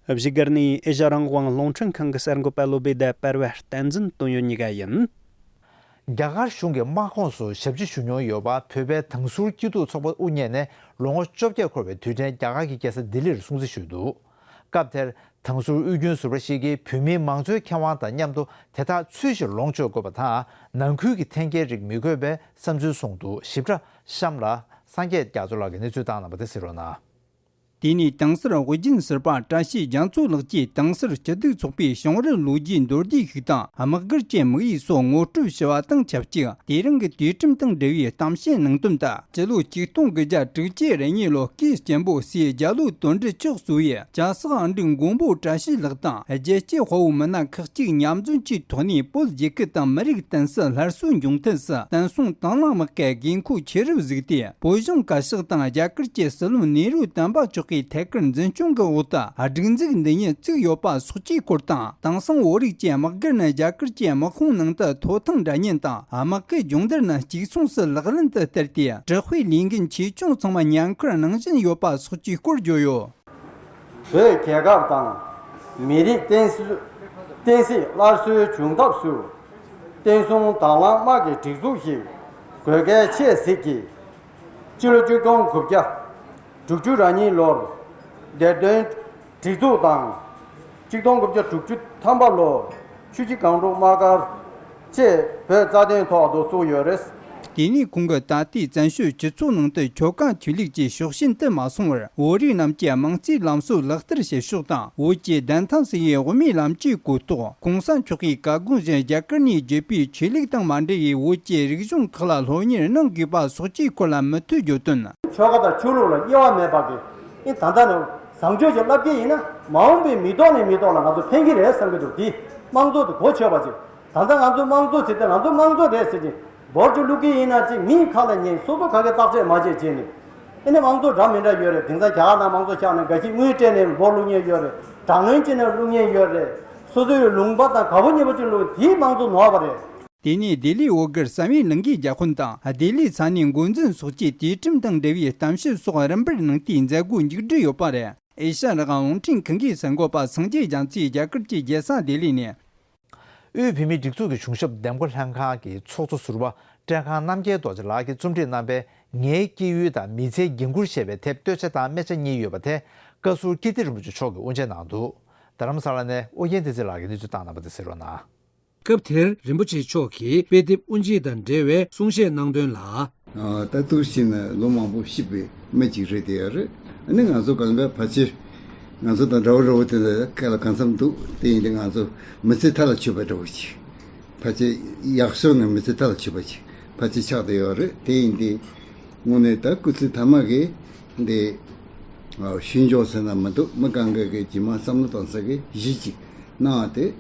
བཞུགས་སྒར་ནས་ཨེ་ཤ་རང་དབང་རླུང་འཕྲིན་ཁང་གི་གསར་འགོད་པ་བློ་བྷེ་དང་པར་བ་བསྟན་འཛིན་དོན་ཡོད་གཉིས་ཀ་ཡིན། རྒྱ་གར་གཞུང་གི་དམག་ཁོངས་སུ་ཞབས་ཕྱི་ཞུ་མྱོང་ཡོད་པ་བོད་པའི་དྭང་ཟུར་སྐྱིད་སྡུག་ཚོགས་པ་དབུ་བརྙེས་ནས་ལོ་ངོ་བཅོ་བརྒྱད་འཁོར་བའི་དུས་དྲན་རྒྱ་གར་གྱི་རྒྱལ་ས་ལྡི་ལིར་སྲུང་བརྩི་ཞུས་འདུག་སྐབས་དེར་དྭང་ཟུར་དབུས་རྒྱུན་ཟུར་པ་ཞིག་གིས་བོད་མིའི་མང་གཙོའི་ཁེ་དབང་དང་མཉམ་དུ་དེ་དག་ཚུལ་བཞིན་ལོངས་སྤྱོད་དགོས་པ་དང་། ནང་ཁུལ་གྱི་འཐེན་འཁྱེར་རིགས་མི་དགོས་པའི་བསམ་ཚུལ་གསུངས་འདུག་ཞིབ་ཕྲ་གཤམ་ལ་སངས་རྒྱས་རྒྱ་མཚོ་ལགས་ཀྱིས་གནས་ཚུལ་བཏང་གནང་བ་དེ་གཟིགས་རོགས་གནང་། དེ་ནས་དིང་སར་དབུ་རྒྱན་ཟུར་པ་བཀྲ་ཤིས་རྒྱ་མཚོ་ལགས་ཀྱིས་དིང་སར་སྐྱིད་སྡུག་ཚོགས་པའི་བྱུང་རབས་ལོ་རྒྱུས་མདོར་བསྡུས་ཤིག་དང་། དམག་སྒར་གྱི་དམིགས་ཡུལ་སོགས་ངོ་སྤྲོད་ཞུ་བ་དང་ཆབས་ཅིག་དེ་རིང་གི་དུས་ཁྲིམས་དང་འབྲེལ་བའི་གཏམ་བཤད་གནང་དོན་དང་། སྤྱི་ལོ་ཆིག་སྟོང་དགུ་བརྒྱ་དྲུག་ཅུ་རེ་གཉིས་ལོ་སྐུའི་གཅེན་པོ་སྲས་རྒྱ་ལོ་དོན་གྲུབ་མཆོག་གཙོས་པའི་སྐྱ་སེར་ཨང་འགྲིག་མགོན་པོ་བཀྲ་ཤིས་ལགས་དང་། རྒྱལ་གཅེས་དཔའ་བོ་མི་སྣ་ཁག་ཅིག་མཉམ་འཛོམས་ཀྱི་ཐོག་ནས། བོད་རྒྱལ་ཁབ་དང་མི་རིགས་བརྟན་སྲིད་སླར་གསོ་འབྱུང་ཐབས་སུ་བསྟན་སྲུང་དང་བླངས་དམག་གི་དགོས་མཁོ་ཆེ་རུ་གཟིགས་ཏེ། བོད་གཞུང་བཀའ་ཤག་དང་རྒྱ་གར་གྱི་སྲིད་བློན་ནེ་རུ་དམ་པ་མཆོག་གི་ཐད་ཀར་འཛིན་སྐྱོང་གི་འོག་ཏུ་སྒྲིག་འཛུགས་འདི་ཉིད་བཙུགས་ཡོད་པ་སོགས་ཀྱི་སྐོར་དང་། དེང་སང་བོད་རིགས་ཀྱི་དམག་སྒར་ནི་རྒྱ་གར་གྱི་དམག་དཔུང་ནང་དུ་ཐོབ་ཐང་འདྲ་མཉམ་དང་། དམག་གི་སྦྱོང་བརྡར་ནི་གཅིག་མཚུངས་སུ་ལག་ལེན་དུ་བསྟར་ཏེ། དྲག་པོའི་ལས་འགན་ཆེ་ཆུང་ཚང་མ་ཉེན་ཁར་གནང་བཞིན་ཡོད་པ་སོགས་ཀྱི་སྐོར་བརྗོད་ཡོད། བོད་རྒྱལ་ཁབ་དང་མི་རིགས་བརྟན་སྲུང་བརྟན་སྲིད་སླར་གསོའི་འབྱུང་ཐབས་སུ། བསྟན་སྲུང་དང་བླངས་དམག་གི་སྒྲིག་འཛུགས་ཤིག་དགོས་གལ་ཆེ་གཟིགས་ཀྱིས། སྤྱི་ལོ་ཆིག་སྟོང་དགུ་བརྒྱ་དྲུག་ཅུ་རེ་གཉིས་ལོར་སྡེ་དོན་སྒྲིག་འཛུགས་དང་། ཆིག་སྟོང་དགུ་བརྒྱ་དྲུག་ཅུ་ཐམ་པ་ལོར་ཆུ་བཞི་སྒང་དྲུག་དམག་སྒར་བཅས་བོད་རྩ་དོན་ཐོག་ཏུ་བཙུགས་ཡོད་རེད། དེ་ནས་ཁོང་གིས་ད་ལྟའི་བཙན་བྱོལ་སྤྱི་ཚོགས་ནང་དུ་ཁྱོ་ག་ཆོས་ལུགས་ཀྱི་ཕྱོགས་ཞེན་དུ་མ་སོང་བར། བོད་རིགས་རྣམས་ཀྱི་དམངས་གཙོའི་ལམ་སྲོལ་ལག་བསྟར་བྱེད་ཕྱོགས་དང་། བོད་ཀྱི་བདེན་མཐའ་གསལ་བའི་དབུ་མའི་ལམ་གྱི་གོ་རྟོགས། གོང་ས་མཆོག་གིས་བཀའ་དགོངས་བཞིན་རྒྱ་གར་ནས་བརྒྱུད་པའི་ཆོས་ལུགས་དང་མ་འབྲེལ་བའི་བོད་ཀྱི་རིག་གཞུང་ཁག་ལ་སློབ་གཉེར་གནང་དགོས་པ་སོགས་ཀྱི་སྐོར་ལ་མུ་མཐུད་བརྗོད་དོན། ཆོལ་ཁ་དང་ཆོས་ལུགས་ལ་དབྱེ་བ་མེད་པ་གི། ཨེ་ད་ལྟ་ནས་བཟང་སྤྱོད་ཅིག་བསླབ་ཀྱི་ཡིན་ན། མ་འོངས་པའི་མི་ཐོག་ནས་མི་ཐོག་ལ་ང་ཚོ་ཕན་གྱི་རེད་བསམ་གྱི་འདུག་དེ་དམངས་གཙོ་དེ་གོ་ཆོད་པ་ཅིག་ད་ལྟ་ང་ཚོ་དམངས་གཙོ་ཟེར་ཏེ། ང་ཚོ་དམངས་གཙོ་རེད་ཟེར་གྱིན་འབོར་ཆུ་བླུག་གི་ཡིན་ན་ཅིག་མིའི་ཁ་ལ་ཉན། སོ་སོ་ག་གེ་བརྟག་དཔྱད་མ་བྱས་བྱས་ནས། ཨེ་ནས་དམངས་གཙོ་འདྲ་མི་འདྲ་ཡོད་རེད། དེང་སང་རྒྱ་གར་ནང་དམངས་གཙོ་ཆགས་ནས་འགའ་ཞིག་དངུལ་སྤྲད་ནས་འབོར་བླུག་མཁན་ཡོད་རེད། དྲག་གནོན་བྱས་ནས་བླུག་མཁན་ཡོད་རེད། སོ་སོའི་ལུང་པ་དང་དགའ་པོ་ཉེ་པོ་ཅིག་བླུག་དེའི་དམངས་གཙོ་ནོར་བ་རེད། དེ་ནས་ལྡི་ལིའི་འོག་སྒར་བསམ་ཡས་གླིང་གའི་རྒྱ་དཔོན་དང་། ལྡི་ལི་ས་གནས་འགོ་འཛིན་སོགས་ཀྱིས་དུས་ཁྲིམས་དང་འབྲེལ་བའི་གཏམ་བཤད་སོགས་རིམ་པར་གནང་སྟེ་མཛད་སྒོ་མཇུག་བསྒྲིལ་ཡོད་པ་རེད། ཨེ་ཤ་ཡ་རང་དབང་རླུང་འཕྲིན་ཁང་གི་གསར་འགོད་པ་སངས་རྒྱས་རྒྱ་མཚོས་རྒྱ་གར་གྱི་རྒྱལ་ས་ལྡི་ལི་ནས། དབུས་བོད་མིའི་སྒྲིག་འཛུགས་ཀྱི་གཞུང་ཞབས་འདེམས་བསྐོ་ལྷན་ཁང་གི་ཚོགས་གཙོ་ཟུར་པ་བཀྲས་ཁང་རྣམ་རྒྱལ་རྡོ་རྗེ་ལགས་ཀྱིས་རྩོམ་སྒྲིག་གནང་བའི་ངའི་སྐྱེས་ཡུལ་དང་མི་ཚེའི་འགན་ཁུར་ཞེས་པའི་དེབ་བསྟོད་ཆ་དང་སྨད་ཆ་གཉིས་ཡོད་པ་དེ། བཀའ་ཟུར་ཀིརྟི་རིན་པོ་ཆེ་མཆོག་གིས་དབུ་འབྱེད་གནང་འདུག་རྡ་རམ་ས་ལ་ནས་ཨོ་རྒྱན་བསྟན་འཛིན་ལགས་ཀྱིས་གནས་ཚུལ་བཏང་གནང་བ་དེ་གསན་རོགས་གནང་། སྐབས་དེར་རིན་པོ་ཆེ་མཆོག་གིས་དཔེ་དེབ་དབུ་འབྱེད་དང་འབྲེལ་བའི་གསུང་བཤད་གནང་དོན་ལ། ད་ཐུགས་ཤིན་ལོ་མང་པོ་ཤི་བའི་མི་གཅིག་རེད་དེ་ཡ་རེད། ཨ་ནི་ང་ཚོ་གང་ག་ཕལ་ཆེར་ང་ཚོ་དང་འདྲ་བོ་འདྲ་བོ་དེ་འདྲ་སྐད་ལ་གང་འཚམ་འདུག་དེ་ཡིན་དུས་ང་ཚོ་མི་ཚེ་མཐའ་ལ་མཆོད་པ་འདྲ་བོ་ཞིག་ཕལ་ཆེར་ཡག་ཤོས་ནི་མི་ཚེ་མཐའ་ལ་མཆོད་པ་ཞིག་ཕལ་ཆེར་ཆགས་བསྡད་ཡོད་རེད། དེ་ཡིན་དུས་དངོས་གནས་ད་སྐུ་ཚེ་མཐའ་མ་གི་འདི་ཤུལ་འཇོག་ཟེར་ན་མི་འདུག་མི་གང་ག་གི་རྗེས་མ་བསམ་བློ་གཏོང་ས་གི་གཞི་ཅིག་གནང་བ་དེ།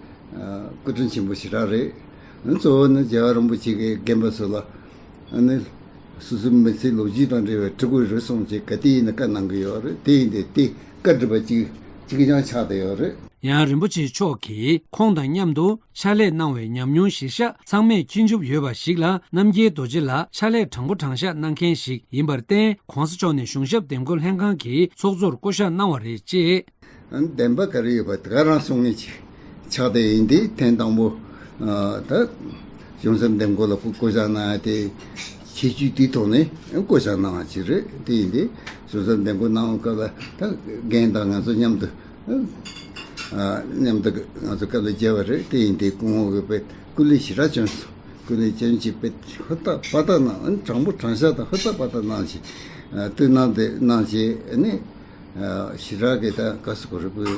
སྐུ་དྲིན་ཆེན་པོ་ཞེ་དྲག་རེད། གཙོ་བོ་ནི་རྒྱལ་བ་རིན་པོ་ཆེ་གིས་རྒན་པ་ཚོ་ལ་ཨ་ནི་སོ་སོའི་མི་ཚེའི་ལོ་རྒྱུས་དང་འབྲེལ་བའི་ཕྲུ་གུ་རེ་ཟུང་ཅིག་ག་དུས་ཡིན་ན་བཀའ་གནང་གི་ཡོད་རེད། དེ་ཡིན་དུས་དེ་བཀའ་སྒྲུབ་པ་གཅིག་གཅིག་རྐྱང་ཆགས་བསྡད་ཡོད་རེད། ཡང་རིན་པོ་ཆེ་མཆོག་གིས་ཁོང་དང་མཉམ་དུ་ཕྱག་ལས་གནང་བའི་ཉམས་མྱོང་གཞིར་བཞག་ཚང་མས་མཁྱེན་འཇོག་ཡོད་པ་ཞིག་ལ། རྣམ་རྒྱལ་རྡོ་རྗེ་ལགས་ཕྱག་ལས་དྲང་པོ་དྲང་བཞག་གནང་མཁན་ཞིག་ཡིན་པར་བརྟེན། ༸གོང་ས་མཆོག་ནས་གཞུང་ཞབས་འདེམས་བསྐོ་ལྷན་ཁང་གི་ཚོགས་གཙོར་བསྐོ་གཞག་གནང་བ་རེད་ཅེས། བདེན་པ་ག་རེ་ཡོད་པ་དེ་ག་རང་གསུང་མཁན་ཅིག་ཆགས་བསྡད་ཡིན་དུས། ཐེངས་དང་པོ་ད་གཞུང་ཞབས་འདེམས་བསྐོ་ལ་བསྐོ་བསྐོ་བཞག་གནང་ཡ་དེ་ཁྱད་ཆོས་དེའི་ཐོག་ནས་བསྐོ་བཞག་གནང་བ་ཅིག་རེད། དེ་ཡིན་དུས་གཞུང་ཞབས་འདེམས་བསྐོ་གནང་བའི་སྐབས་ལ་ད་རྒན་དང་ང་ཚོ་མཉམ་དུ་མཉམ་དུ་ང་ཚོ་སྐབས་ལ་མཇལ་བ་རེད། དེ་ཡིན་དུས་སྐུ་ངོ་གིས་དཔེ་སྐུ་ལས་ཞེ་དྲག་བསྐྱོན་སོང་། སྐུ་ལས་བསྐྱོན་ཅིག་དཔེ་ཧུར་ཐག་པ་ཐག་གནང་། དྲང་པོ་དྲང་བཞག་དང་ཧུར་ཐག་པ་ཐག་གནང་ཞིང་། ཨ་བསྟུན་གནང་དེ་གནང་བྱས་ནས། ཨ་ཞེ་དྲག་གི་ད་ག་སུ་གོ་རེ་པོའི་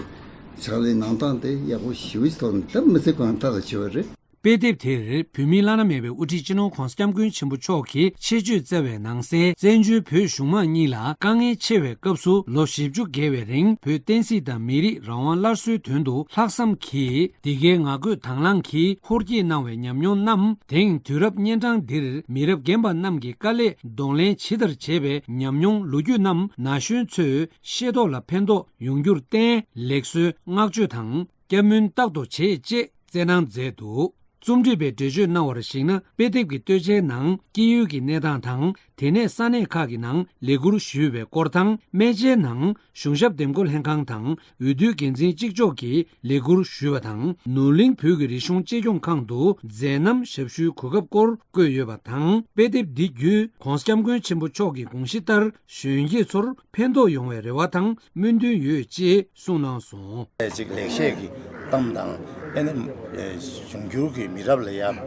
ཕྱག་ལས་གནང་སྟངས་དེ་ཡག་པོ་ཞེ་པོ་ཅིག་ཐོག་ནས། ད་མི་ཚེ་གང་ཐག་ལ་བྱེད་པ་རེད། དཔེ་དེབ་དེར་བོད་མིའི་བླ་ན་མེད་པའི་དབུ་ཁྲིད་སྤྱི་ནོར་༸གོང་ས་༸སྐྱབས་མགོན་ཆེན་པོ་མཆོག་གིས་ཆེད་བརྗོད་བསྩལ་བའི་ནང་གསལ། བཙན་བྱོལ་བོད་གཞུང་མང་གཉིས་ལ་དཀའ་ངལ་ཆེ་བའི་སྐབས་སུ་ལོ་བཞི་བཅུ་བརྒལ་བའི་རིང་བོད་བསྟན་སྲིད་དང་མི་རིགས་རང་དབང་སླར་གསོའི་དོན་དུ་ལྷག་བསམ་གྱིས་འདི་གའི་ངང་རྒོལ་དང་བླངས་ཀྱིས་ཧོལ་རྒྱས་གནང་བའི་ཉམས་མྱོང་རྣམས། དེང་དུས་རབས་གཉན་འཕྲང་འདིར་མི་རབས་རྒན་པ་རྣམས་ཀྱི་དཀའ་ལས་གདོང་ལེན་ཇི་ལྟར་བྱས་པའི་ཉམས་མྱོང་ལོ་རྒྱུས་རྣམས་ན་གཞོན་ཚོའི་ཤེས་རྟོགས་ལ་ཕན་ཐོགས་ཡོང་རྒྱུར་བརྟེན། ལེགས་གསོལ་བསྔགས་བརྗོད་དང་བསྐྱར་སྨོན་རྟག་ཏུ་བྱེད་ཅེས་སྩལ་གནང་མཛད་འདུག་རྩོམ་སྒྲིག་པས་འགྲེལ་བརྗོད་གནང་བར་གཞིགས་ན། དཔེ་དེབ་ཀྱི་སྟོད་ཆའི་ནང་སྐྱེས་ཡུལ་གྱི་གནས་སྟངས་དང་། དེ་ནས་ས་གནས་ཁག་གི་ནང་ལས་ཁུར་ཞུས་པའི་སྐོར་དང་། སྨད་ཆའི་ནང་གཞུང་ཞབས་འདེམས་བསྐོ་ལྷན་ཁང་དང་འོས་བསྡུའི་འགན་འཛིན་གཅིག་ལྕོགས་ཀྱིས་ལས་ཁུར་ཞུས་པ་དང་། ནོར་གླིང་བོད་ཀྱི་རིག་གཞུང་གཅེས་སྐྱོང་ཁང་དུ་མཛད་རྣམ་ཞབས་ཞུའི་གོ་སྐབས་སྐོར་བཀོད་ཡོད་པ་དང་། དཔེ་དེབ་འདི་བརྒྱུད་༸གོང་ས་༸སྐྱབས་མགོན་ཆེན་པོ་མཆོག་གི་དགོངས་གཞི་ལྟར་གཞོན་སྐྱེས་ཚོར་ཕན་ཐོགས་ཡོང་བའི་རེ་བ་དང་སྨོན་འདུན་ཡོད་ཅེས་གསུངས་གནང་སོང་། ཅིག་ལེགས་བཤད་ཀྱི་གཏམ་དང་། ཨེ་ནི་འབྱུང་འགྱུར་གྱི་མི་རབས་ལ་ཡང་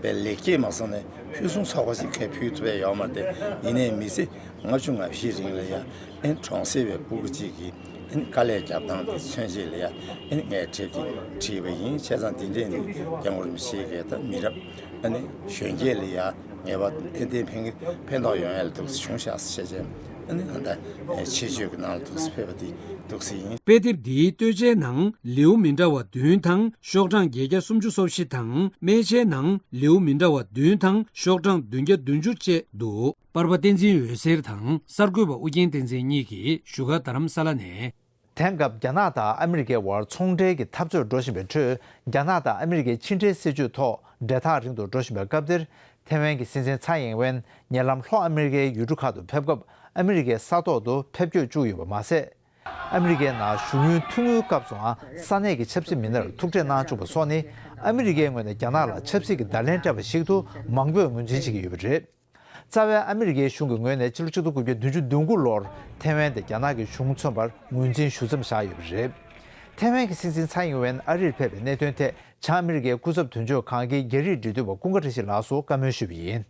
པའི་ལེགས་སྐྱེས་མ་སོང་ནས་ཕུལ་སུམ་ཚོགས་པ་ཞིག་གས་ཕུལ་ཐུབ་པ་ཡོད་མ་རེད། ཡིན་ནའི་མི་ཚེ་ལྔ་བཅུ་ང་བཞིའི་རིང་ལ་ཡང་ཨེ་གྲོང་གསེབ་པའི་སྤུ་གུ་གཅིག་གིས་ཨེ་དཀའ་ལས་རྒྱབ་སྟངས་དེ་མཚོན་བྱེད་ལ་ཡང་ཨེ་ངས་དེབ་དེ་བྲིས་པ་ཡིན། བྱས་ཙང་དེ་འདྲས་ནི་སྐྱབས་མགོན་རིན་པོ་ཆེ་གིས་ད་མི་རབས་ཨེ་གཞོན་སྐྱེས་ལ་ཡང་ངེས་པར་ཏན་ཏན་ཕན་ཕན་ཐོགས་ཡོང་ཡ་ལ་འདུག་སེ་བྱུང་ཤག་ཟེར་བྱས་བྱས་ཨ་ནི་ད་ལྟ་ཆེད་བརྗོད་ཀྱི་ནང་ལ་འདུག་སེ་ཕེབས་པ་དེ་འདུག་སེ་ཡིན། དཔེ་དེབ་འདིའི་སྟོད་ཆའི་ནང་ལེའུ་མི་འདྲ་བ་བདུན་དང་ཤོག་གྲངས་བརྒྱད་བརྒྱ་སུམ་ཅུ་སོ་བཞི་དང་སྨད་ཆའི་ནང་ལེའུ་མི་འདྲ་བ་བདུན་དང་ཤོག་གྲངས་བདུན་བརྒྱ་བདུན་ཅུ་བཅས་འདུག་པར་པ་བསྟན་འཛིན་འོད་ཟེར་དང་གསར་འགོད་པ་ཨུ་རྒྱན་བསྟན་འཛིན་གཉིས་ཀྱིས་བཞུགས་སྒར་རྡ་རམ་ས་ལ་ནས། དེང་སྐབས་རྒྱ་ནག་དང་ཨ་མི་རི་ཀའི་དབར་ཚོང་འབྲེལ་གྱི་འཐབ་རྩོད་འགྲོ་བཞིན་པའི་ཁྲོད། རྒྱ་ནག་དང་ཨ་མི་རི་ཀའི་ཕྱི་འབྲེལ་སྲིད་ཇུས་ཐོག་འབྲེལ་ཐག་རིང་དུ་འགྲོ་བཞིན་པའི་སྐབས་འདིར། ཐེ་ཝན་གྱི་སྲིད་འཛིན་ཚའེ་ཡིན་ཝེན་ཉེ་ལམ་ལྷོ་ཨ་མི་རི་ཀའི་ཡུལ་གྲུ་ཁག་ཏུ་ཕེབས་སྐབས་ཨ་མི་རི་ཀའི་ས་ཐོག་ཏུ་ཕེབས་སྐྱོད་བཅུག་ཡོད་པ་མ་ཟད། ཨ་མི་རི་ཀའི་ནང་བཞུགས་ཡུན་ཐུང་ངུའི་སྐབས་སུའང་ས་གནས་ཀྱི་ཆབ་སྲིད་མི་སྣར་ཐུག་འཕྲད་གནང་བཅུག་པ་སོགས་ནི། ཨ་མི་རི་ཀའི་ངོས་ནས་རྒྱ་ནག་ལ་ཆབ་སྲིད་ཀྱི་བརྡ་ལན་སྤྲད་པ་ཞིག་ཏུ་མང་པོས་ངོས་འཛིན་བྱེད་ཀྱི་ཡོད་པ་རེད། རྩ་བའི་ཨ་མི་རི་ཀའི་གཞུང་གི་ངོས་ནས་ཕྱི་ལོ་ཆིག་སྟོང་དགུ་བརྒྱ་བདུན་ཅུ་དོན་དགུ་ལོར་ཐེ་ཝན་དེ་རྒྱ་ནག་གི་གཞུང་མཚོན་པར་ངོས་འཛིན་ཞུ་མཚམས་བཞག་ཡོད་པ་རེད། ཐེ་ཝན་གྱི་སྲིད་འཛིན་ཚའེ་ཡིན་ཝེན་ཨ་རིར་ཕེབས་པའི་གནད་དོན་ཐད་བྱང་ཨ་མི་རི་ཀའི་སྐུ་ཚབ་དོན་གཅོད་ཁང་གི་རྒྱ་རིགས་འབྲེལ་མཐུད་པ་ཀུན་དགའ་བཀྲ་ཤིས་ལགས་སུ་བཀའ་མོལ་ཞུས་པ་ཡིན།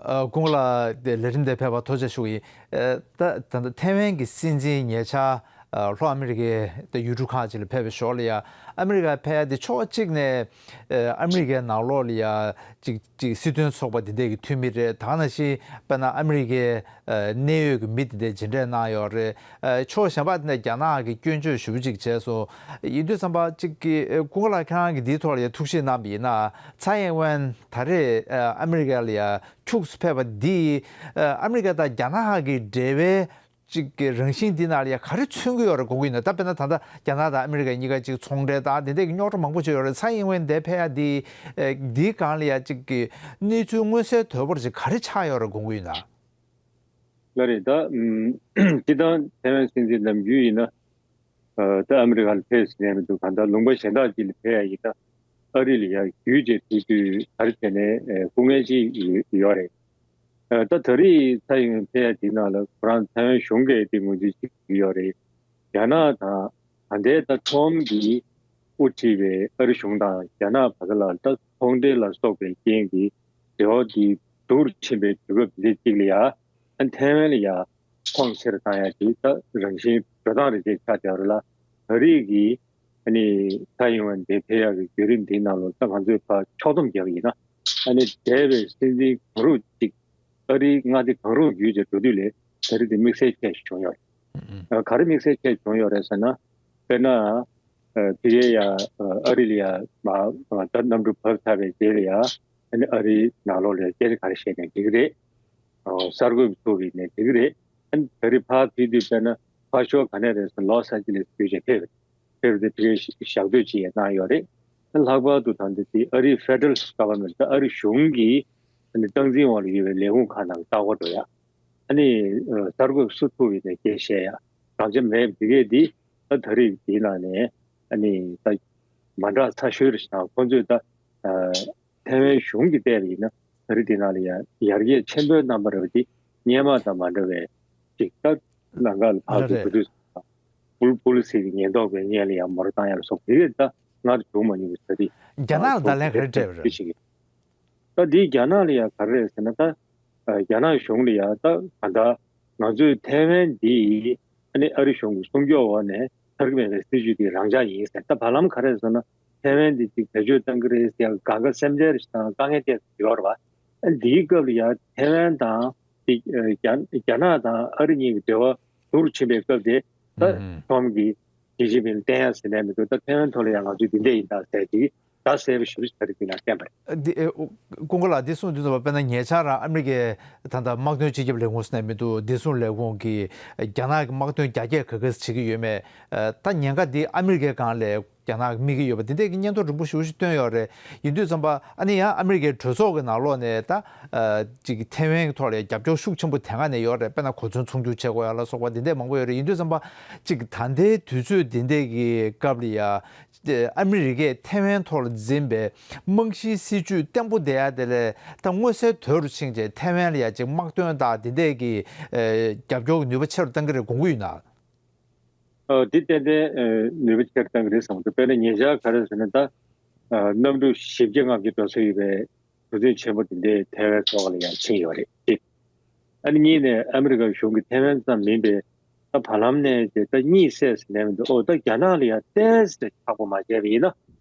ཨ། ཀུན་དགའ་ལགས་ལས་རིམ་དེར་ཕེབས་པར་ཐུགས་རྗེ་ཆེ་ཞུ་གི་ཡིན། ཨ། ད་ད་ལྟ་ཐེ་ཝན་གྱི་སྲིད་འཛིན་ཉེ་ཆར་ཨ་ལྷོ་ཨ་མི་རི་ཀའི་ད་ཡུལ་གྲུ་ཁག་ཅིག་ལ་ཕེབས་པའི་ཞོར་ལ་ཡ། ཨ་མི་རི་ཀར་ཕེབས་ཡ་དེ་ཕྱོགས་གཅིག་ནས་ཨ་ཨ་མི་རི་ཀའི་ནང་ལོགས་ལ་ཡ་ཅིག་ཅིག་སྲིད་དོན་ཚོགས་པ་འདི་འདྲས་ཀྱི་འཐུས་མི་རེད། ད་ག་ནང་བཞིན་དཔེར་ན་ཨ་མི་རི་ཀའི་ཨ་གནད་ཡོད་ཀྱི་མི་འདི་འདྲས་མཇལ་འཕྲད་གནང་ཡོད་རེད། ཨ་ཕྱོགས་གཞན་པ་དེ་ནས་རྒྱ་ནག་གི་སྐྱོན་བརྗོད་ཞེ་པོ་ཅིག་བྱས་སོང་། ཡིན་དུས་ཙམ་པ་ཅིག་གི་ཨ་ཀུན་དགའ་ལགས་ཁྱེད་རང་གིས་འདིའི་ཐོག་ལ་ཡ་ཐུགས་ཞིབ་གནང་བ་ཡིན་ན། ཚའེ་ཡིན་ཝེན་ད་རེས་ཨ་ཨ་མི་རི་ཀ་ལ་ཡ་ཁྱུགས་སུ་ཕེབས་པ་འདིས་ཨ་ཨ་མི་རི་ཀ་དང་རྒྱ་ནག་གི་འབྲེལ་བའི་ཅིག་གི་རང་བཞིན་འདི་ནང་ལ་ཡ་ག་རེ་མཚོན་གྱི་ཡོད་རེད་དགོངས་ཀྱི་ཡོད་ན། ད་དཔེར་ན་ད་ལྟ་རྒྱ་ནག་དང་ཨ་མི་རི་ཀ་གཉིས་ཀ་ཅིག་ཚོང་འབྲེལ་དང་དེ་འདྲས་ཀྱི་རྙོག་དྲ་མང་པོ་བྱུང་ཡོད་རེད། ཚའེ་ཡིན་ཝེན་འདིར་ཕེབས་ཡ་འདི་ཨ་འདིའི་སྒང་ལ་ཡ་ཅིག་གི་གནས་ཚུལ་མངོན་གསལ་དོད་པོར་ཅིག་ག་རེ་ཆགས་ཡོད་རེད་དགོངས་ཀྱི་ཡོད་ན། ལགས་རེད། ད་ཨམ་སྤྱིར་བཏང་ཐའེ་ཝན་སྲིད་འཛིན་ནམ་རྒྱུན་ཡིན་ན། ཨ་ད་ཨ་མི་རི་ཀ་ལ་ཕེབས་ཟིན་ནས་མི་འདུག་གང་ལྟར་ལུང་པ་གཞན་དག་ཅིག་ལ་ཕེབས་ཡ་ཡིན་ན་ཨ་རི་ལ་ཡ་བརྒྱུད་བྱས་ཐུག་དུས་ག་རེ་བྱས་ནས་ཨ་སྐུ་ངལ་ཅིག་ཡོད་རེད། ཨ་ད་ད་རེས་ཚའེ་ཡིན་ཝེན་ཕེབས་ཡ་དེའི་ནང་ལ་ཁོ་རང་ཐའེ་ཝན་གཞུང་གིས་དེ་ངོས་འཛིན་བྱེད་ཀྱི་ཡོད་རེད། རྒྱ་ནག་དང་ད་ལྟའི་ད་ཁྲོམ་གྱིས་དབུ་ཁྲིད་པའི་ཨ་རི་གཞུང་དང་རྒྱ་ནག་བར་ལ་ད་ཚོང་འབྲེལ་ལ་སོགས་པའི་རྐྱེན་གྱིས་འབྲེལ་བ་དེ་སྡུག་རུ་ཕྱིན་པའི་དུས་སྐབས་འདི་གཅིག་ལ་ཡ། ཨ་ཐའེ་ཝན་ལ་ཡ་ཁོང་ཆེ་རུ་བཏང་ཡ་དེ་ད་རང་བཞིན་འགྲོ་སྟངས་རེ་བྱས་ཆགས་བསྡད་པ་རེད་ལ། ད་རེས་ཀྱི་ཨ་ནི་ཚའེ་ཡིན་ཝེན་འདིར་ཕེབས་ཡག་གི་བརྒྱུད་རིམ་འདིའི་ནང་ལོགས་ད་ང་ཚོས་ཕར་ཕྱོགས་བསྡོམས་རྒྱག་པ་ཡིན་ན། ཨ་ནི་འདས་པའི་སྲིད་འཛིན་གང་རུང་གཅིག་ཨ་རིའི་མངའ་སྡེ་གང་རུང་བརྒྱུད་བྱས་འགྲོ་དུས་ལས་ད་རེས་དེ་དམིགས་བསལ་ཆེ་ཞིག་བྱུང་ཡོད་རེད། ཨ་ག་རེ་དམིགས་བསལ་ཆེ་བྱུང་ཡོད་རེད་ཟེར་ན། དཔེར་ན་ཨ་ཕ་གིའི་ཡ་ཨ་རི་ལ་ཡ་མ་ད་གནམ་གྲུ་བབས་ཚར་བའི་རྗེས་ལ་ཡ་ཨ་ནི་ཨ་རིའི་ནང་ལོགས་ལ་ཡ་སྐད་ཆ་ག་རེ་བཤད་ནས་འགྲིག་གི་རེད། ཨོ་གསར་འགོད་པ་ཚོ་གིས་ནས་འགྲིག་གི་རེད། ཨ་ནི་ད་རེས་ཕར་ཕེབས་དུས་དཔེར་ན་ཕར་ཕྱོགས་ག་ནས་རེད་ཟེར་ན་ལོ་སི་ཨན་ཇི་ལེ་སི་བརྒྱུད་བྱས་ཕེབས་རེད། ཕེབས་ཏེ་ཕ་གིར་ཞག་སྡོད་ཅིག་ཡང་གནང་ཡོད་རེད། ཨ་ནི་ལྷག་པར་དུ་ད་ལྟ་དེ་ཨ་རིའི་ཕེ་ཌ་རལ་གྷ་ཝར་མེན་ཊི་ཨ་རི་གཞུང་གི་ཨ་ནི་སྟངས་འཛིན་འོག་ལ་ཡོད་པའི་ལས་ཁུངས་ཁག་ནང་ལྟ་སྐོར་འགྲོ་ཡ། ཨ་ནི་ཨ་གསར་འགོད་པ་སུ་ཐུག་ཡོད་ནས་སྐད་བཤད་ཡ་དྲང་ཆ་མེད་པ་དེ་གས་འདི་ད་ད་རེས་འདིའི་ནང་ནས་ཨ་ནི་ད་མ་འདྲ་ཚ་ཤོས་རེད་ཤག་ཁོང་ཚོས་ད་ཨ་ཐའེ་ཝན་གཞུང་གིས་བལྟས་པ་ཡིན་ན་ད་རེས་འདི་ནང་ལ་ཡ་ཡར་རྒྱས་ཆེན་པོའི་རྣམ་པ་རེད་པ། འདི་སྔོན་མ་དང་མ་འདྲ་བའི་ཅིག་ད་ལམ་ཁ་ལ་ཕར་ཚུར་གོ་དུས་པོ་པོ་ལི་སི་གི་ཉེན་རྟོག་པའི་སྔོན་ལ་ཡ་མོ་ཊ་བཏང་ཡ་ལ་སོགས་དེ་གས་ད་སྔར་བྱུང་མ་མྱོང་བའི་ས་རིགས་རྒྱ་ནག་ལ་བརྡ་ལན་ག་རེ་སྤྲད་པ་རེད། ད་འདི་རྒྱ་ནག་ལ་ཡང་ག་རེ་རེད་ཟེར་ན། ད་རྒྱ་ནག་གཞུང་ལ་ཡང་ད་ག་འདྲ་ང་ཚོའི་ཐའེ་ཝན་འདི་ཨ་ནི་ཨ་རི་གཞུང་གི་སྲུང་སྐྱོབ་འོག་ནས་ཐར་གྱི་མེད་པའི་སྲིད་ཇུས་འདི་རང་འཇགས་ཡིན་ཟེར། ད་བར་ལམ་ག་རེ་རེད་ཟེར་ན་ཐའེ་ཝན་འདི་ཅིག་བེད་སྤྱོད་གཏང་གི་རེད་ཟེར་ཡང་གང་ག་སེམས་ཁྲལ་ཞིག་དང་དཀའ་ངལ་ཏོག་ཙམ་ཡོད་རེད་པ། ཨ་འདིའི་སྐབས་ལ་ཡང་ཐའེ་ཝན་དང་འདི་རྒྱ་རྒྱ་ནག་དང་ཨ་རི་གཉིས་ཀྱི་འབྲེལ་བ་སྡུག་རུ་ཕྱིན་པའི་སྐབས་དེ་ད་ཨུམ་ཁྲོམ་གྱི་ཞི་ཅིན་ཕིང་བསྟན་ཡ་ཟེར་ནས་མི་འདུག་ད་ཐའེ་ཝན་ཐོག་ལ་ཡང་ང་ཚོས་འདི་འདྲ་ཡིན་ད་ཟེར་གྱི་ད་གསལ་པོ་ཞེ་པོ་ཞིག་ད་རེས་འདི་ལ་བསྟན་པ་རེད། འདི་ཨེ་ཀུན་དགའ་ལགས་འདི་གསུངས་དུས་ཙམ་པ་དཔེར་ན་ཉེ་ཆར་རང་ཨ་མི་རི་ཀའི་ད་ལྟ་དམག་དོན་སྤྱི་ཁྱབ་ལས་ཁུངས་ཟེར་ནས་མི་འདུག་བདེ་སྲུང་ལས་ཁུངས་ཀྱིས་རྒྱ་ནག་གི་དམག་དོན་རྒྱ་སྐྱེད་ག་ག་ཙམ་བྱེད་ཀྱི་ཡོད་མེད། ད་ཉེན་ཁ་འདི་ཨ་མི་རི་ཀའི་སྒང་ལ་རྒྱ་ནག་གིས་དམིགས་ཀྱི་ཡོད་པ་འདི་འདྲས་ཀྱི་སྙན་ཐོ་རིང་པོ་ཞེ་པོ་ཞིག་བཏོན་ཡོད་རེད། ཡིན་དུས་ཙམ་པ་ཨ་ནི་ཡང་ཨ་མི་རི་ཀའི་གྲོས་ཚོགས་ཀྱི་ནང་ལོགས་ནས་ད་ཅིག་ཐའེ་ཝན་གྱི་ཐོག་ལ་རྒྱབ་སྐྱོར་ཤུགས་ཆེན་པོ་དེ་སྔ་ནས་ཡོད་རེད། དཔེར་ན་གོ་མཚོན་ཚོང་སྒྱུར་བྱེད་དགོས་ཡ་ལ་སོགས་པ་འདི་འདྲས་མང་པོ་ཡོད་རེད། ཡིན་དུས་ཙམ་པ་ཅིག་ད་ལྟའི་དུས་ཚོད་འདི་འདྲས་ཀྱི་སྐབས་ལ་ཡ། ཨ་མི་རི་ཀས་ཐའེ་ཝན་ཐོག་ལ་འཛིན་པའི་རྨང་གཞིའི་སྲིད་ཇུས་བརྟན་པོ་བསྡད་ཡ་དེ་ལས་ད་མངོན་གསལ་དོད་རུ་ཕྱིན་བྱས་ཐའེ་ཝན་ལ་ཡ་ཅིག་དམག་དོན་དང་དེ་འདྲས་ཀྱི་རྒྱབ་སྐྱོར་གྱི་ནུས་པ་ཆེ་རུ་གཏང་གི་རེད་དགོངས་ཀྱི་ཡོད་ན། ཨ་འདི་ཏན་ཏན་ནུས་པ་ཆེ་རུ་གཏང་གི་རེད་བསམ་གྱི་འདུག་དཔེར་ན་ཉེ་ཆར་ག་རེ་ཟེར་ན་ད་གནམ་གྲུ་བཞི་བརྒྱ་ལྔ་བརྒྱ་འགྲོ་ས་ཡོད་པའི་ གྲུ་གཟིངས་ཆེན་པོ་དེ་འདྲའི་ཐའེ་ཝན་ཐོག་ལ་ཡང་ཕྱིན་ཡོད་རེད། གཅིག་ཨ་ནི་གཉིས་ནས་ཨ་མི་རི་ཀ་གཞུང་གིས་ཐའེ་ཝན་ཙམ་མིན་པའི་ད་བར་ལམ་ནས་ཅིག་ད་གཉིད་སད་ཟེར་ལབ་མི་འདུག་ཨོ་ད་རྒྱ་ནག་ལ་ཡང་ཏོག་ཙམ་ཆག་པོ་མ་བྱས་པ་ཡིན་ན་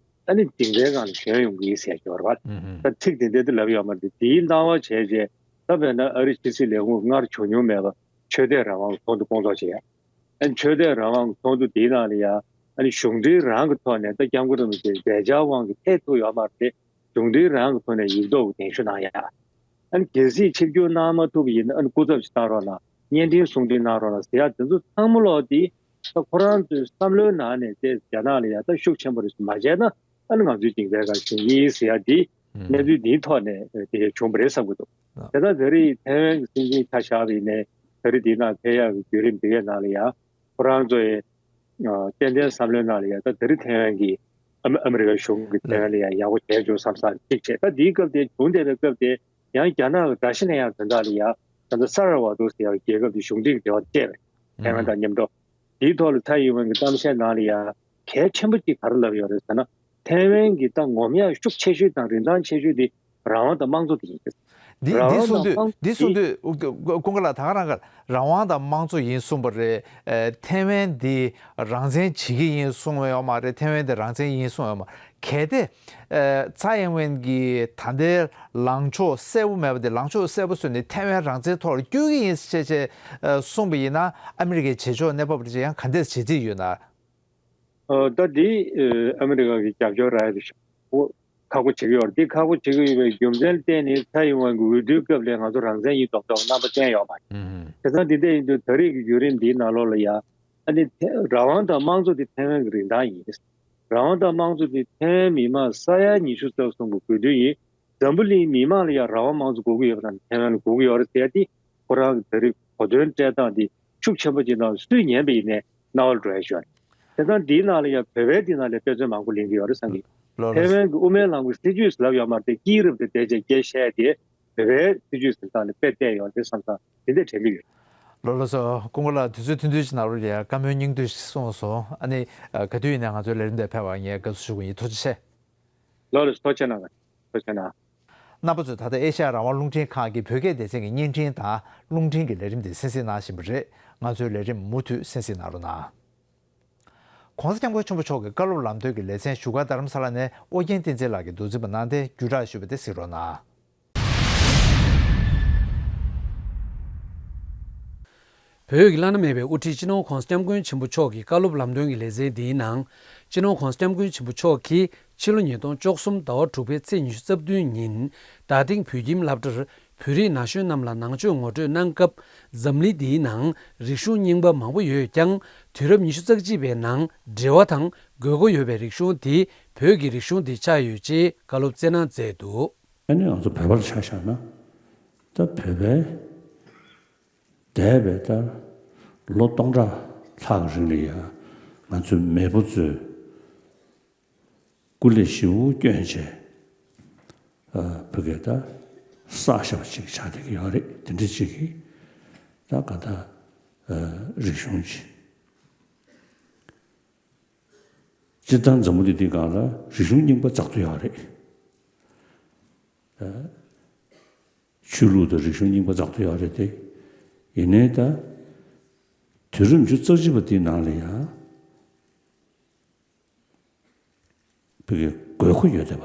ཨ་ནི་སྡིངས་ཆའི་སྒང་ལ་ཞོན་ཡོང་གི་ཡིན་ཟེར་གྱི་ཡོད་རེད་བ། ད་ཚིག་དེ་འདྲ་དེ་ལབ་ཡོད་མ་རེད། དེའི་སྣང་བ་བྱས་རྗེས་ད་དཔེར་ན་ཨ་རིའི་ཕྱི་སྲིད་ལས་ཁུངས་སྔར་བྱུང་མྱོང་མེད་པ་ཆོས་དད་རང་དབང་གི་ཚོགས་འདུ་སྐོང་ཚོགས་བྱས་ཡ། ཨ་ནི་ཆོས་དད་རང་དབང་གི་ཚོགས་འདུ་དེའི་ནང་ལ་ཡང་ཨ་ནི་གཞུང་འབྲེལ་རང་གི་ཐོག་ནས་ད་སྐྱབས་མགོན་རིན་པོ་ཆེ་མཛད་འཆར་དབང་གིས་ཕེབས་ཐུབ་ཡོད་མ་རེད་དེ། གཞུང་འབྲེལ་རང་གི་ཐོག་ནས་ཡིག་ཐོག་གི་གདན་ཞུ་གནང་ཡ། ཨ་ནི་གལ་སྲིད་ཆིབས་བསྒྱུར་གནང་མ་ཐུབ་པ་ཡིན་ན་ཨ་ནི་སྐུ་ཚབ་ཅིག་བཏང་རོགས་གནང་། བརྙན་འཕྲིན་གསུང་འཕྲིན་གནང་རོགས་གནང་ཟེར་ཡ་དེ་ཚོ་ཚང་མ་ལོག་དེ་ད་ཁོ་རང་ཚོའི་བསམ་བློའི་ནང་ནས་དེ་རྒྱ་ནག་ལ་ཡ་ད་ཤུགས་ཆེན་པོ་རེད་མ་བྱས་ན་ཨ་ནི་ང་ཚོའི་སྡིངས་ཆའི་སྒང་ཞོན་གྱི་ཡིན་ཟེར་ཡ་དེ་གནས་ཚུལ་འདིའི་ཐོག་ནས་དེ་བྱུང་བ་རེད་བསམ་གྱི་འདུག་དེ་ལྟར་ད་རེས་ཐའེ་ཝན་གྱི་སྲིད་འཛིན་ཆ་བཞག་པ་ཡིན་ནའི་ད་རེས་འདིའི་ནང་ཕེབས་ཡག་གི་བརྒྱུད་རིམ་དེ་གའི་ནང་ལ་ཡང་ཁོ་རང་ཚོ་ཡི་ཏན་ཏན་བསམ་བློའི་ནང་ལ་ཡང་ད་ད་རེས་ཐའེ་ཝན་གྱི་ཨ་མི་ཨ་མི་རི་ཀའི་གཞུང་གིས་ཐའེ་ཝན་ལ་ཡང་ཡག་པོ་བྱས་བྱུང་བསམ་བསམ་གཅིག་བྱས། ད་འདིའི་སྐབས་དེ་བྱུང་བསྡད་པའི་སྐབས་དེ་ཡང་རྒྱ་ནག་གི་འདྲ་ཤ་ནས་ཡང་དོན་དག་ལ་ཡང་ད་ལྟ་ས་ར་ཝ་ཏུ་ཟེར་བའི་རྒྱལ་ཁབ་དེ་གཞུང་འབྲེལ་གྱི་འབྲེལ་བ་བཅད་པས་ཐའེ་ཝན་དང་མཉམ་དུ། དེའི་ཐོག་ལ་ཚའེ་ཡིན་ཝེན་གྱི་གཏམ་བཤད་ནང་ལ་ཡང་གལ་ཆེན་པོ་གཅིག་ག་རེ་ལབ་ཡོད་རེད་ཟེར་ན། ཐའེ་ཝན་གྱི་ད་ངོམ་ཡག་ཤུགས་ཆེ་ཤོས་དང་རིན་ཐང་ཆེ་ཤོས་དེ་རང་དབང་དང་དམངས་གཙོ་དེ་ཡིན། འདི་རང་འདི་དབང་གསུང་དང་དུས་དམངས་འདི་གསུང་གཅིག་དུས་ཀུན་དགའ་ལགས་ད་ག་རང་ག་རང་དབང་དང་དམངས་གཙོ་ཡིན་གསུངས་པ་རེད། ཨེ་ཐའེ་ཝན་འདི་རང་བཙན་བྱེད་ཀྱི་ཡིན་གསུངས་ཡོད་མ་རེད། ཐའེ་ཝན་འདི་རང་བཙན་ཡིན་གསུངས་ཡོད་མ་རེད། གལ་ཏེ་ཨེ་ཚའེ་ཡིན་ཝེན་གྱིས་ད་ལྟའི་ལངས་ཕྱོགས་གསལ་པོ་མེད་པ་དེ་ལངས་ཕྱོགས་གསལ་པོ་བཟོས་ནས་ཐའེ་ཝན་རང་བཙན་ཐོག་ལ་བསྐྱོད་ཀྱི་ཡིན་ཞེས་བྱས་ཨེ་གསུངས་པ་ཡིན་ན་ཨ་མི་རི་ཀའི་བྱེད་ཕྱོགས་གནས་བབ་རེ་ཡང་ག་འདྲས་བྱེད་རྩིས་ཡོད་ན། ཨ་ད་འདི་ཨ་མི་རི་ཀ་གི་རྒྱབ་སྐྱོར་རག་ཡ་དེ་ཤ་ཁག་པོ་བྱེད་ཀྱི་ཡོད་རེད། འདི་ཁག་པོ་བྱེད་ཀྱི་ཡོད་པའི་རྒྱུ་མཚན་བརྟེན་ནས་ཚའེ་ཡིན་ཝེན་གྱི་འོས་བསྡུའི་སྐབས་ལ་ང་ཚོ་རང་བཙན་ཡིན་མདོག་མདོག་རྣམ་པ་བསྟན་ཡོད་མ་རེད། ཨུམ། བྱས་ཙང་འདི་འདྲ་ཡིན་དུས་ད་རེས་ཀྱི་བརྒྱུད་རིམ་འདིའི་ནང་ལོགས་ལ་ཡ་ཨ་ནི་ཐེ་རང་དབང་དང་དམངས་གཙོ་དེ་ཐའེ་ཝན་གྱི་རིན་ཐང་ཡིན། རང་དབང་དང་དམངས་གཙོ་དེ་ཐའེ་ཝན་མི་མང་ས་ཡ་ཉི་ཤུ་རྩ་གསུམ་གྱི་དགོས་འདུན་ཡིན། འཛམ་བུ་གླིང་མི་མང་ལ་ཡང་རང་དབང་དམངས་གཙོ་དགོས་ཀྱི་ཡོད་པ་དང་ཐའེ་ཝན་ལ་དགོས་ཀྱི་ཡོད་རེད་ཟེར་ཡ་དེ་ཁོ་རང་གི་ད་རེས་གོ་དོན་སྤྲད་སྟངས་དེ་ཤུགས་ཆེན་པོ་ཅིག་དང་སུས་ཉན་པ་ཡིན་ནའི་རྣ་བར་འགྲོ་ཡ་ཞིག་ཡོད་རེད། དེ་ཙང་འདིའི་ནང་ལ་ཡང་བོད་པའི་འདི་ནང་ལ་དཔེ་མཚོན་མང་པོ་ལེན་གྱི་ཡོད་རེད་བསམ་གྱི། ལོ་ལོ། ཐའེ་ཝན་གྱི་དབུ་མའི་ལམ་གྱི་སྲིད་བྱུས་ལབ་ཡོད་མ་རེད་དེ་སྐྱིད་རབ་དེ་བསྡད་བྱས་སྐད་བཤད་དེ་བོད་པའི་སྲིད་བྱུས་ཟེར་སྟངས་ལ་དཔེ་བལྟས་ཡོད་རེད་བསམ་སྟངས་དེ་འདྲ་དྲན་གྱི་ཡོད། ལོ་ལོ་སོ་ཀུན་དགའ་ལགས་དུས་ཚོད་ཐུང་ཐུང་ཅིག་ནང་ལོགས་ལ་ཡང་བཀའ་མོལ་སྙིང་བསྡུས་ཤིག་གསུངས་སོང་། ཨ་ནི་ག་དུས་ཡིན་ནའི་ང་ཚོའི་ལས་རིམ་དེར་ཕེབས་པར་ངས་དགའ་བསུ་ཞུ་གི་ཡིན། ཐུགས་རྗེ་ཆེ། ལོ་ལོ་ཐུགས་རྗེ་གནང་། ཐུགས་རྗེ་གནང་། རྣམ་པ་ཚོས་ད་ལྟ་ཨེ་ཤ་ཡ་རང་དབང་རླུང་འཕྲིན་ཁང་གི་བོད་སྐད་སྡེ་ཚན་གྱི་བརྙན་འཕྲིན་དང་རླུང་འཕྲིན་གྱི་ལས་རིམ་དེ་གསན་གཟིགས་གནང་བཞིན་པ་རེད། ང་ཚོའི་ལས་རིམ་མུ་མཐུད་གསན་གཟིགས་གནང་རོགས་གནང་། ༸གོང་ས་༸སྐྱབས་མགོན་ཆེན་པོ་མཆོག་གི་བཀའ་སློབ་ལམ་སྟོན་གྱི་ལེ་ཚན་བཞུགས་སྒར་རྡ་རམ་ས་ལ་ནས་ཨོ་རྒྱན་བསྟན་འཛིན་ལགས་ཀྱིས་མདོ་འཛིན་པ་གནང་སྟེ་བརྒྱུད་བསྒྲགས་ཞུས་པ་དེ་གཟིགས་རོགས་གནང་། བོད་ཀྱི་བླ་ན་མེད་པའི་དབུ་ཁྲིད་སྤྱི་ནོར་༸གོང་ས་༸སྐྱབས་མགོན་ཆེན་པོ་མཆོག་གི་བཀའ་སློབ་ལམ་སྟོན་གྱི་ལེ་ཚན་འདིའི་ནང་། སྤྱི་ནོར་༸གོང་ས་༸སྐྱབས་མགོན་ཆེན་པོ་མཆོག་གིས་ཕྱི་ལོ་ཉིས་སྟོང་བཅུ་གསུམ་ཟླ་བ་དྲུག་པའི་ཚེས་ཉི་ཤུ་རྩ་བདུན་ཉིན། རྡ་སྟེང་བོད་ཁྱིམ་སློབ་གྲྭར་བོད་རིགས་ན་གཞོན་རྣམས་ལ་ནང་ཆོས་ངོ་སྤྲོད་གནང་སྐབས། འཛམ་གླིང་འདིའི་ནང་རིག་གཞུང་རྙིང་པ་མང་པོ་ཡོད་ཀྱང་། དུས་རབས་ཉི་ཤུ་རྩ་གཅིག་པའི་ནང་འབྲེལ་བ་དང་དགོས་མཁོ་ཡོད་པའི་རིག་གཞུང་དེ་བོད་ཀྱི་རིག་གཞུང་དེ་ཆགས་ཡོད་ཅེས་བཀའ་སློབ་སྩལ་གནང་མཛད་འདུག་ཨ་ནི་ང་ཚོ་བོད་པར་ཆ་བཞག་ན། ད་བོད་པའི་འདས་པའི་ད་ལོ་སྟོང་ཕྲག་ལྷག་གི་རིང་ལ་ཡང་ང་ཚོའི་མེས་པོ་ཚོས་སྐུ་ལས་ཞེ་པོ་བསྐྱོན་བྱས། ཨ་བོད་སྐད་ད་བསགས་བཞག་པ་ཅིག་ཆགས་བསྡད་ཀྱི་ཡོད་རེད། དེ་འདྲ་ཅིག་གིས་ད་ག་ད་ཨ་རིག་གཞུང་ཅིག་སྤྱིར་བཏང་འཛམ་བུ་གླིང་འདིའི་སྒང་ལ་རིག་གཞུང་རྙིང་པ་འཛག་ཏུ་ཡོད་རེད། ཨ་ཆོས་ལུགས་དང་རིག་གཞུང་རྙིང་པ་འཛག་ཏུ་ཡོད་རེད་དེ། ཡིན་ནའི་ད་དུས་རབས་ཉི་ཤུ་རྩ་གཅིག་པ་འདིའི་ནང་ལ་ཡང་བོད་ཀྱི་དགོས་མཁོ་ཡོད་བསྡད་པ།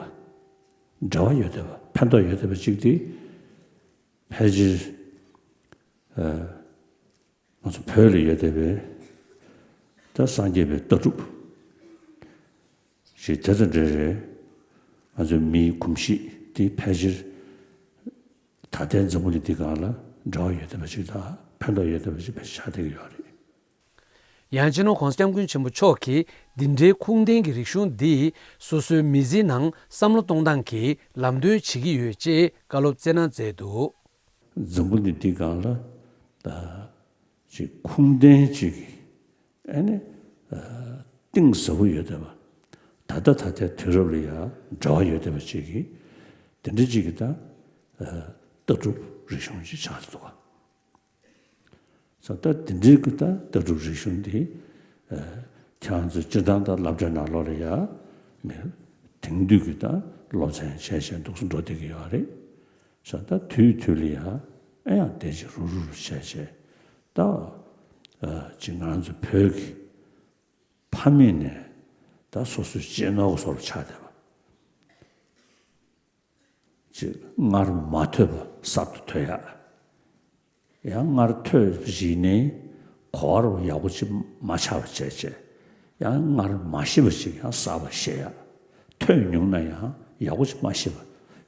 འབྲེལ་བ་ཡོད་བསྡད་པ། ཕན་ཐོགས་ཡོད་བསྡད་པ་ཅིག་དེ་ཕལ་ཆེར་ཨ་ང་ཚོ་བོད་ལ་ཡོད་བསྡད་པའི་ད་སངས་རྒྱས་པའི་ལྟ་གྲུབ་ཞིག་དེ་དང་འབྲེལ་རེད། ང་ཚོའི་མིའི་གོམས་གཤིས་དེ་ཕལ་ཆེར་ད་ལྟའི་འཛམ་བུ་གླིང་འདི་སྒང་ལ་འབྲེལ་བ་ཡོད་བསྡད་པ་ཞིག་དང་ཕན་ཐོགས་ཡོད་བསྡད་པ་ཞིག་ཕལ་ཆེར་ཆགས་བསྡད་ཀྱི་ཡོད་རེད། ཡང་སྤྱི་ནོར་༸གོང་ས་༸སྐྱབས་མགོན་ཆེན་པོ་མཆོག་གིས་འདི་འདྲའི་ཁུངས་ལྡན་གྱི་རིག་གཞུང་འདི་སོ་སོའི་མི་ཚེའི་ནང་བསམ་བློ་གཏོང་སྟངས་ཀྱི་ལམ་སྟོན་བྱེད་ཀྱི་ཡོད་ཅེས་བཀའ་སློབ་སྩལ་གནང་མཛད་འདུག་འཛམ་བུ་གླིང་འདི་སྒང་ལ་ད་ཅིག་ཁུངས་ལྡན་ཅིག་ཨ་ནི་ཨ་གཏིང་ཟབ་པོ་ཡོད་བསྡད་པ། ད་ལྟ་ད་ལྟའི་དུས་རབས་ལ་ཡང་འབྲེལ་བ་ཡོད་བསྡད་པ་ཅིག་གིས་དེ་འདྲ་ཅིག་གི་ད་ཨ་ལྟ་གྲུབ་རིག་གཞུང་ཅིག་ཆགས་འདུག་ག་ས་ད་དེ་འདྲའི་གི་ད་ལྟ་གྲུབ་རིག་གཞུང་འདི་ཨ་ཁྱེད་རང་ཚོ་སྤྱིར་བཏང་ད་སློབ་གྲྭའི་ནང་ལོགས་ལ་ཡ་མི་དེང་དུས་ཀྱི་ད་ སློབ་ཚན་བྱས་བྱས་འདུག་སེ་འགྲོ་བསྡད་ཀྱི་ཡོད་རེད། ས་ད་དུས་དུས་ལ་ཡང་ཨེ་ཡང་དེ་ཅིག་རུབ་རུབ་བྱས་བྱས་ད་ཅིག་ང་རང་ཚོ་བོད་ཀྱི་ཕ་མེས་ནས་ད་སོ་སོའི་གཅེས་ནོར་གྱི་བཟོ་འདྲ་ཆགས་བསྡད་པ། ཅིག་སྔར་མ་ཐོས་པ་གསར་དུ་ཐོས་ཡག་ཡང་སྔར་ཐོས་པ་ཞིག་ནི་གོ་བ་ཡག་པོ་ཅིག་མ་ཆགས་པ་བྱས་བྱས། ཡང་སྔར་མ་ཤེས་པ་ཅིག་ཡང་གསར་པ་ཤེས་ཡག་ཐོས་མྱོང་ན་ཡང་ཡག་པོ་ཅིག་མ་ཤེས་པ།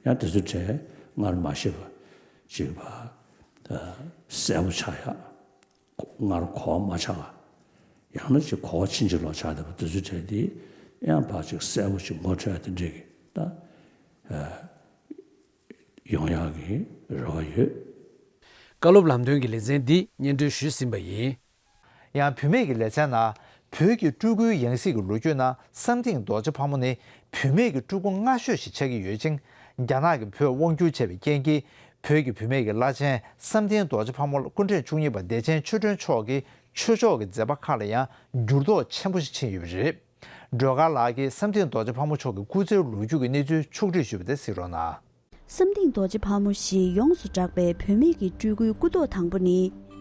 ཡང་དེ་ཚོའི་གྲས་སྔར་མ་ཤེས་པ་ཅིག་བ་གསལ་པོ་ཆགས་ཡག་སྔར་གོ་བ་མ་ཆགས་པ། ཡང་ན་ཅིག་གོ་བ་ཕྱིན་ཅི་ལོག་ཆགས་བསྡད་པ་དེ་ཚོའི་གྲས་དེ་ཡང་ཕར་ཅིག་གསལ་པོ་ཅིག་ངོ་འཕྲོད་ཡག་དེ་འདྲས་ཀྱི་ད་ཡོང་ཡག་གི་རེ་བ་ཡོད། བཀའ་སློབ་ལམ་སྟོན་གྱི་ལེ་ཚན་འདི་སྙན་སྒྲོན་ཞུས་ཟིན་པ་ཡིན། ཡང་བུད་མེད་ཀྱི་ལེ་ཚན་ནང་བོད་ཀྱི་སྤྲུལ་སྐུའི་ཡང་སྲིད་ཀྱི་ལོ་རྒྱུས་ནང་བསམ་གཏན་རྡོ་རྗེ་ཕག་མོ་ནི་བུད་མེད་ཀྱི་སྤྲུལ་སྐུ་སྔ་ཤོས་ཤིག་ཆགས་ཀྱི་ཡོད་ཅིང་། རྒྱ་ནག་གིས་བོད་དབང་བསྒྱུར་བྱས་པའི་རྐྱེན་གྱིས་བོད་ཀྱི་བུད་མེད་ཀྱི་བླ་ཆེན་བསམ་གཏན་རྡོ་རྗེ་ཕག་མོ་སྐུ་ཕྲེང་བཅུ་གཉིས་པ་བདེ་ཆེན་ཆོས་སྒྲོན་མཆོག་གི་ཆོས་ཕྱོགས་ཀྱི་མཛད་པ་ཁག་ལ་ཡང་འགྱུར་ལྡོག་ཆེན་པོ་ཞིག་ཕྱིན་ཡོད་པ་རེད། སྒྲོལ་དཀར་ལགས་ཀྱིས་བསམ་གཏན་རྡོ་རྗེ་ཕག་མོ་མཆོག་གི་སྐུ་ཚེའི་ལོ་རྒྱུས་ཀྱི་གནས་ཚུལ་ཕྱོགས་བསྒྲིགས་ཞུས་པ་དེ་གཟིགས་རོགས་གནང་། བསམ་གཏན་རྡོ་རྗེ་ཕག་མོ་ཞེས་ཡོངས་སུ་གྲགས་པའི་བུད་མེད་ཀྱི་སྤྲུལ་སྐུའི་སྐུ་ཐོག་དང་པོ་ནི་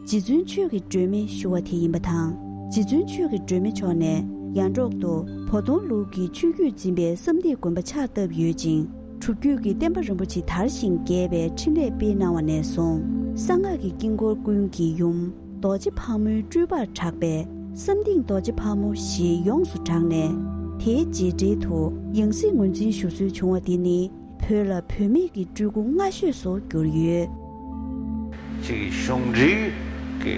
རྗེ་བཙུན་ཆོས་ཀྱི་སྒྲོན་མེ་ཞུ་བ་དེ་ཡིན་པ་དང་། རྗེ་བཙུན་ཆོས་ཀྱི་སྒྲོན་མེ་མཆོག་ནས་ཡར་འབྲོག་ཏུ་བོ་དོང་ལུགས་ཀྱི་ཆོས་བརྒྱུད་འཛིན་པའི་བསམ་གཏན་དགོན་པ་ཕྱག་བཏབ་ཡོད་ཅིང་། སྒྲུབ་བརྒྱུད་ཀྱི་བསྟན་པ་རིན་པོ་ཆེ་དར་ཞིང་རྒྱས་པའི་འཕྲིན་ལས་སྤེལ་གནང་བ་ནས་བཟུང་། གསང་སྔགས་ཀྱི་དཀྱིལ་འཁོར་ཀུན་གྱི་ཡུམ་རྡོ་རྗེ་ཕག་མོའི་སྤྲུལ་པར་གྲགས་པའི་བསམ་གཏན་རྡོ་རྗེ་ཕག་མོ་ཞེས་ཡོངས་སུ་གྲགས་ནས། དེའི་རྗེས་འབྲེལ་དུ་ཡང་སྲིད་ངོས་འཛིན་ཞུ་སྲོལ་བྱུང་བ་དེ་ནི། བོད་ལ་བུད་མེད་ཀྱི་སྤྲུལ་སྐུ་སྔ་ཤོས་སུ་གྱུར་ཡོད། ཅིག་གཞུང་འབྲེལ་གྱི་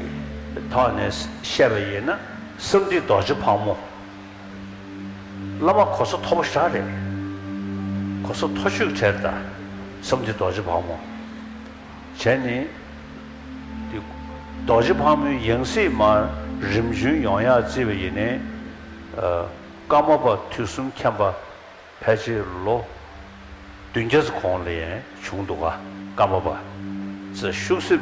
ཐོག་ནས་བཤད་པ་ཡིན་ན་བསམ་གཏན་རྡོ་རྗེ་ཕག་མོ། བླ་མ་གོ་ས་མཐོ་པོ་ཞེ་དྲག་རེད། གོ་ས་མཐོ་ཤོས་ཀྱི་གྲས་རེད་ད། བསམ་གཏན་རྡོ་རྗེ་ཕག་མོ། བྱས་ནས། དེ་རྡོ་རྗེ་ཕག་མོའི་ཡང་སྲིད་མར་རིམ་བྱོན་ཡོང་ཡག་བརྩིས་པ་ཡིན་ནའི། ཨ། ཀརྨ་པ་དུས་གསུམ་མཁྱེན་པ། ཕལ་ཆེར་ལོ་བདུན་བརྒྱ་ཙམ་གོང་ལ་ཡང་བྱུང་འདུག་ག་ཀརྨ་པ་ཚེ་ཤུགས་སྲིབ་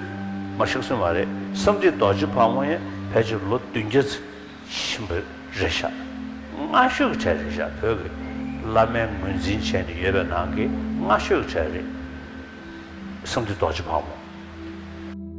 མ་ཤུགས་སྲིབ་མ་རེད། བསམ་གཏན་རྡོ་རྗེ་ཕག་མོ་ཡང་ཕལ་ཆེར་ལོ་བདུན་བརྒྱ་ཙམ་ཕྱིན་པ་རེད་ཤག་སྔ་ཤོས་ཀྱི་གྲས་རེད་ཤག་བོད་ཀྱི་བླ་མའི་ངོས་འཛིན་བྱས་ནས་ཡོད་པའི་ནང་གི་སྔ་ཤོས་ཀྱི་གྲས་རེད། བསམ་གཏན་རྡོ་རྗེ་ཕག་མོ།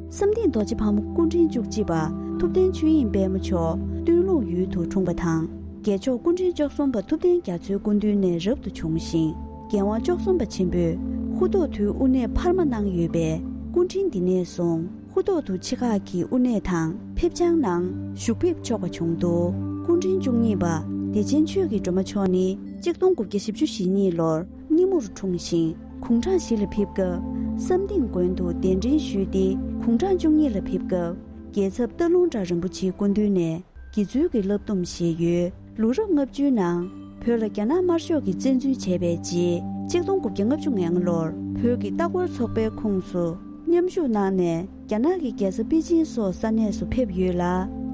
བསམ་གཏན་རྡོ་རྗེ་ཕག་མོ་སྐུ་ཕྲེང་བཅུ་གཅིག་པ་ཐུབ་བསྟན་ཆོས་དབྱིངས་དཔལ་མོ་མཆོག་སྟོད་ལུང་ཡུལ་དུ་འཁྲུངས་པ་དང་། རྒྱལ་མཆོག་སྐུ་ཕྲེང་བཅུ་གསུམ་པ་ཐུབ་བསྟན་རྒྱ་མཚོའི་སྐུ་མདུན་ནས་རབ་ཏུ་བྱུང་ཞིང་། རྒྱལ་དབང་བཅུ་གསུམ་པ་ཆེན་པོས་ཧུ་ཐོག་ཐུའི་དབུ་ནད་འཕར་མ་གནང་ཡོད་པས་སྐུ་ཕྲེང་འདི་ནས་བཟུང་ཧུ་ཐོག་ཐུ་ཆེ་ཁག་གི་དབུ་ནད་དང་ཕེབས་བྱང་ནང་བཞུགས་ཕེབས་ཆོག་པ་བྱུང་འདུག་སྐུ་ཕྲེང་བཅུ་གཉིས་པ་བདེ་ཆེན་ཆོས་ཀྱི་སྒྲོལ་མ་མཆོག་ནི་གཅིག་སྟོང་དགུ་བརྒྱ་བཞི་བཅུ་ཞེ་གཉིས་ལོར་སྙེ་མོར་འཁྲུངས་ཤིང་། དགུང་གྲངས་བཞི་ལ་ཕེབས་སྐབས་བསམ་གཏན་དགོན་དུ་གདན་འདྲེན་ཞུས་ཏེ། དགུང་གྲངས་བཅུ་གཉིས་ལ་ཕེབས་སྐབས་རྒྱལ་ཚབ་སྟག་ལུང་བྲག་རིན་པོ་ཆེའི་སྐུ་མདུན་ནས་དགེ་ཚུལ་གྱི་བསླབ་སྡོམ་བཞེས་ཡོད། ལོ་རབས་ལྔ་བཅུའི་ནང་བོད་ལ་རྒྱ་ནག་དམར་ཤོག་གིས་བཙན་འཛུལ་བྱས་པའི་རྗེས། གཅིག་སྟོང་དགུ་བརྒྱ་ལྔ་བཅུ་ང་ལྔ་ལོར་བོད་ཀྱི་ལྟ་སྐོར་ཚོགས་པའི་ཁོངས་སུ་མཉམ་ཞུགས་གནང་ནས། རྒྱ་ནག་གི་རྒྱལ་ས་པེ་ཅིན་སོགས་ས་གནས་སུ་ཕེབས་ཡོད་ལ།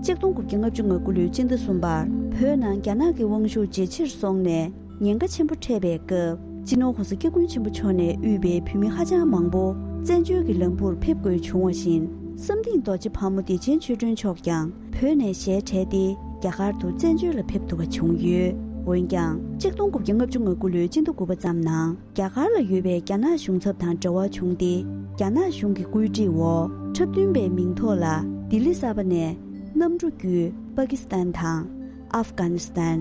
གཅིག་སྟོང་དགུ་བརྒྱ་ལྔ་བཅུ་ང་དགུ་ལོའི་སྤྱི་ཟླ་གསུམ་པར་བོད་ནང་རྒྱ་ནག་གི་དབང་ཤུགས་ཇེ་ཆེར་སོང་ནས། ཉེན་ཁ་ཆེན་པོ་འཕྲད་པའི་སྐབས། སྤྱི་ནོར་༸གོང་ས་༸སྐྱབས་མགོན་ཆེན་པོ་མཆོག་ནས་དབུས་པའི་བོད་མི་ཧ་ཅང་མང་པོ་བཙན་བྱོལ་གྱི་ལམ་བུར་ཕེབས་དགོས་བྱུང་བ་བཞིན། བསམ་གཏན་རྡོ་རྗེ་ཕག་མོ་བདེ་ཆེན་ཆོས་སྒྲོན་མཆོག་ཀྱང་བོད་ནས་ཞལ་བྲལ་ཏེ། རྒྱ་གར་དུ་བཙན་བྱོལ་ལ་ཕེབས་ཐུབ་པ་བྱུང་ཡོད། འོན་ཀྱང་། གཅིག་སྟོང་དགུ་བརྒྱ་ལྔ་བཅུ་ང་དགུ་ལོའི་སྤྱི་ཟླ་དགུ་པ་ཙམ་ནང་། རྒྱ་གར་ལ་ཡོད་པའི་རྒྱ་ནག་གཞུང་ཚབ་དང་འབྲེལ་བ་བྱུང་སྟེ། རྒྱ་ནག་གཞུང་གི་བཀོད་སྒྲིག་འོག་འཁྲབ་སྟོན་པའི་མིང་ཐོག་ལ་ལྡི་ལི་གསར་པ་ནས་གནམ་གྲུ་བརྒྱུད་པ་ཀི་སི་ཐན་དང་། ཨབ་གྷ་ནི་སི་ཐན།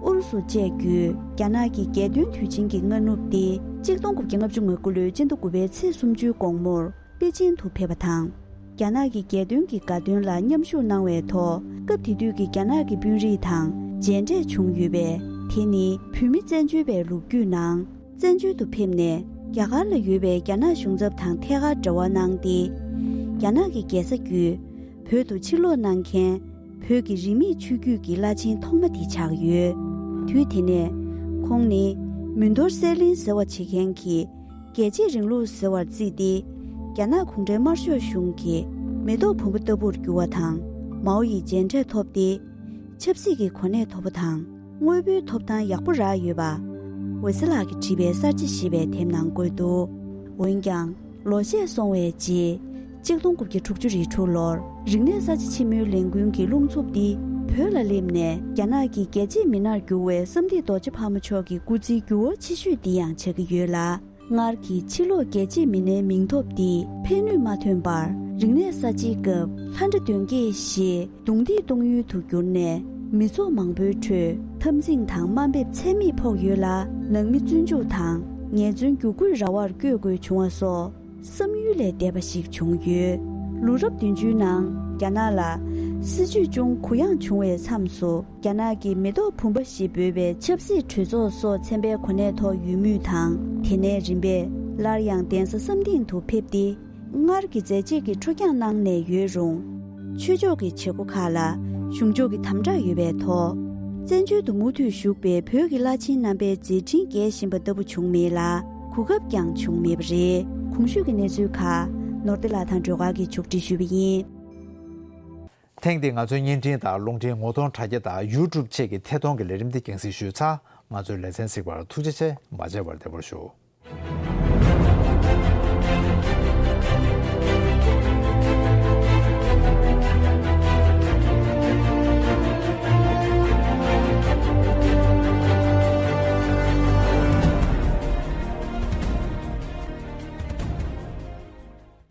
ཨུ་རུ་སུ་བཅས་བརྒྱུད་རྒྱ་ནག་གི་རྒྱལ་སྟོན་དུས་ཆེན་གྱི་སྔ་ནུབ་སྟེ། གཅིག་སྟོང་དགུ་བརྒྱ་ལྔ་བཅུ་ང་དགུ་ལོའི་སྤྱི་ཟླ་དགུ་པའི་ཚེས་སུམ་ཅུའི་དགོང་མོར་པེ་ཅིན་དུ་ཕེབས་པ་དང་། རྒྱ་ནག་གི་རྒྱལ་སྟོན་གྱི་དགའ་སྟོན་ལ་མཉམ་ཞུགས་གནང་བའི་ཐོག་སྐབས་དེ་དུས་ཀྱི་རྒྱ་ནག་གི་དཔོན་རིགས་དང་མཇལ་འཕྲད་བྱུང་ཡོད་པས། དེ་ནི་བོད་མི་བཙན་བྱོལ་བའི་ལོ་རྒྱུས་ནང་། བཙན་བྱོལ་དུ་ཕེབས་ནས་རྒྱ་གར་ལ་ཡོད་པའི་རྒྱ་ནག་གཞུང་ཚབ་དང་ཐད་ཀར་འབྲེལ་བ་གནང་སྟེ། རྒྱ་ནག་གི་རྒྱལ་ས་བརྒྱུད་བོད་དུ་ཕྱིར་ལོག་གནང་མཁན་བོད་ཀྱི་རིས་མེད་ཆོས་བརྒྱུད་ཀྱི་བླ་ཆེན་ཐོག་མ་དེ་ཆགས་ཡོད། དུས་དེ་ནས་ཁོང་ནི་མུན་རྡོར་གསེར་གླིང་ཟེར་བ་བྱེད་མཁན་གྱི་རྒྱལ་གཅེས་རིང་ལུགས་ཟེར་བར་བརྩིས་ཏེ། རྒྱ་ནག་གུང་ཁྲན་དམར་ཤོག་གཞུང་གི་མེ་ཏོག་བུམ་པ་ལྟ་བུར་གྱུར་བ་དང་། མའོ་ཡི་མཇལ་འཕྲད་ཐོབ་སྟེ། ཆབ་སྲིད་ཀྱི་གོ་གནས་མཐོ་པོ་དང་། དངོས་པོའི་ཐོབ་ཐང་ཡག་པོ་རག་ཡོད་པ། ཝེ་སི་ལགས་ཀྱིས་བྲིས་པའི་གསར་བརྗེ་ཞེས་པའི་དེབ་ནང་བཀོད་འདུག་འོན་ཀྱང་། ལོ་ཤས་སོང་བའི་རྗེས། གཅིག་སྟོང་དགུ་བརྒྱ་དྲུག་ཅུ་རེ་དྲུག་ལོར་རིག་གནས་གསར་བརྗེ་ཆེན་མོའི་ལས་འགུལ་གྱི་རླུང་འཚུབ་འདི་ བོད་ལ་སླེབས་ནས་རྒྱ་ནག་གི་རྒྱལ་གཅེས་མི་སྣར་གྱུར་བའི་བསམ་འདས་རྡོ་རྗེ་ཕག་མོ་མཆོག་གི་སྐུ་ཚེའི་འགྱུར་བ་ཆེ་ཤོས་འདི་ཡང་ཆགས་ཀྱི་ཡོད་ལ། སྔར་གྱི་ཕྱི་ལོགས་རྒྱལ་གཅེས་མི་སྣའི་མིང་ཐོབ་འདིས་ཕན་ནུས་མ་ཐོན་པར། རིག་གནས་གསར་བརྗེའི་སྐབས་ལྷ་འདྲེ་གདོན་བགེགས་ཞེས་རྡུང་རྡེག་གཏོང་ཡུལ་དུ་གྱུར་ནས། མི་ཚོགས་མང་པོའི་ཁྲོད་འཐབ་འཛིང་དང་དམའ་འབེབས་ཚད་མེད་ཕོག་ཡོད་ལ། ནང་མི་བཙོན་འཇུག་དང་ངལ་རྩོལ་རྒྱུགས་སྐུད་ར་བར་བསྐྱོད་དགོས་བྱུང་བ་སོགས། བསམ་ཡུལ་ལས་འདས་པ་ཞིག་བྱུང་ཡོད། ལོ་རབས་བདུན་ཅུའི་ནང་རྒྱ་ནག་ལ་སྲིད་བྱུས་ཅུང་གུ་ཡངས་བྱུང་བའི་མཚམས་སུ། རྒྱ་ནག་གི་མེ་ཏོག་བུམ་པ་ཞེས་འབོད་པའི་ཆབ་སྲིད་གྲོས་ཚོགས་སོགས་ཚན་པའི་གོ་གནས་ཐོག་ཡོད་མུས་དང་། དེ་ནས་རིམ་པས་སླར་ཡང་གདན་ས་བསམ་སྡིངས་དུ་ཕེབས་ཏེ། སྔར་གྱི་མཛད་རྗེས་ཀྱི་འཕྲོ་འགྱངས་གནང་ནས་ཡོད་རུང་། ཆོས་ཕྱོགས་ཀྱི་བྱེད་སྒོ་ཁག་ལ་གཞུང་ཕྱོགས་ཀྱི་དམ་དྲག་ཡོད་པའི་ཐོག་བཙན་བྱོལ་དུ་མུ་མཐུད་བཞུགས་པའི་བོད་ཀྱི་བླ་ཆེན་རྣམ་པའི་མཛད་འཕྲིན་རྒྱས་བཞིན་པ་ལྟ་བུ་བྱུང་མེད་ལ། གོ་སྐབས་ཀྱང་བྱུང་མེད་པ་རེད། གོང་ཞུས་ཀྱི་གནས་ཚུལ་ཁག་ནོར་བདེ་ལགས་དང་སྒྲོལ་དཀར་གྱིས་ཕྱོགས་སྒྲིག་ཞུས་པ་ཡིན། ཐེངས་འདིའི་ང་ཚོའི་བརྙན་འཕྲིན་དང་རླུང་འཕྲིན་ངོ་གདོང་དྲ་རྒྱ་དང་ཡུ་ཊུབ་བཅས་ཀྱི་ཐད་གཏོང་གི་ལས་རིམ་འདི་རྒྱང་སྲིང་ཞུས་ཚར། ང་ཚོའི་ལེ་ཚན་གཟིགས་པར་ཐུགས་རྗེ་ཆེ། མ་མཇལ་བར་བདེ་པོར་བཞུགས།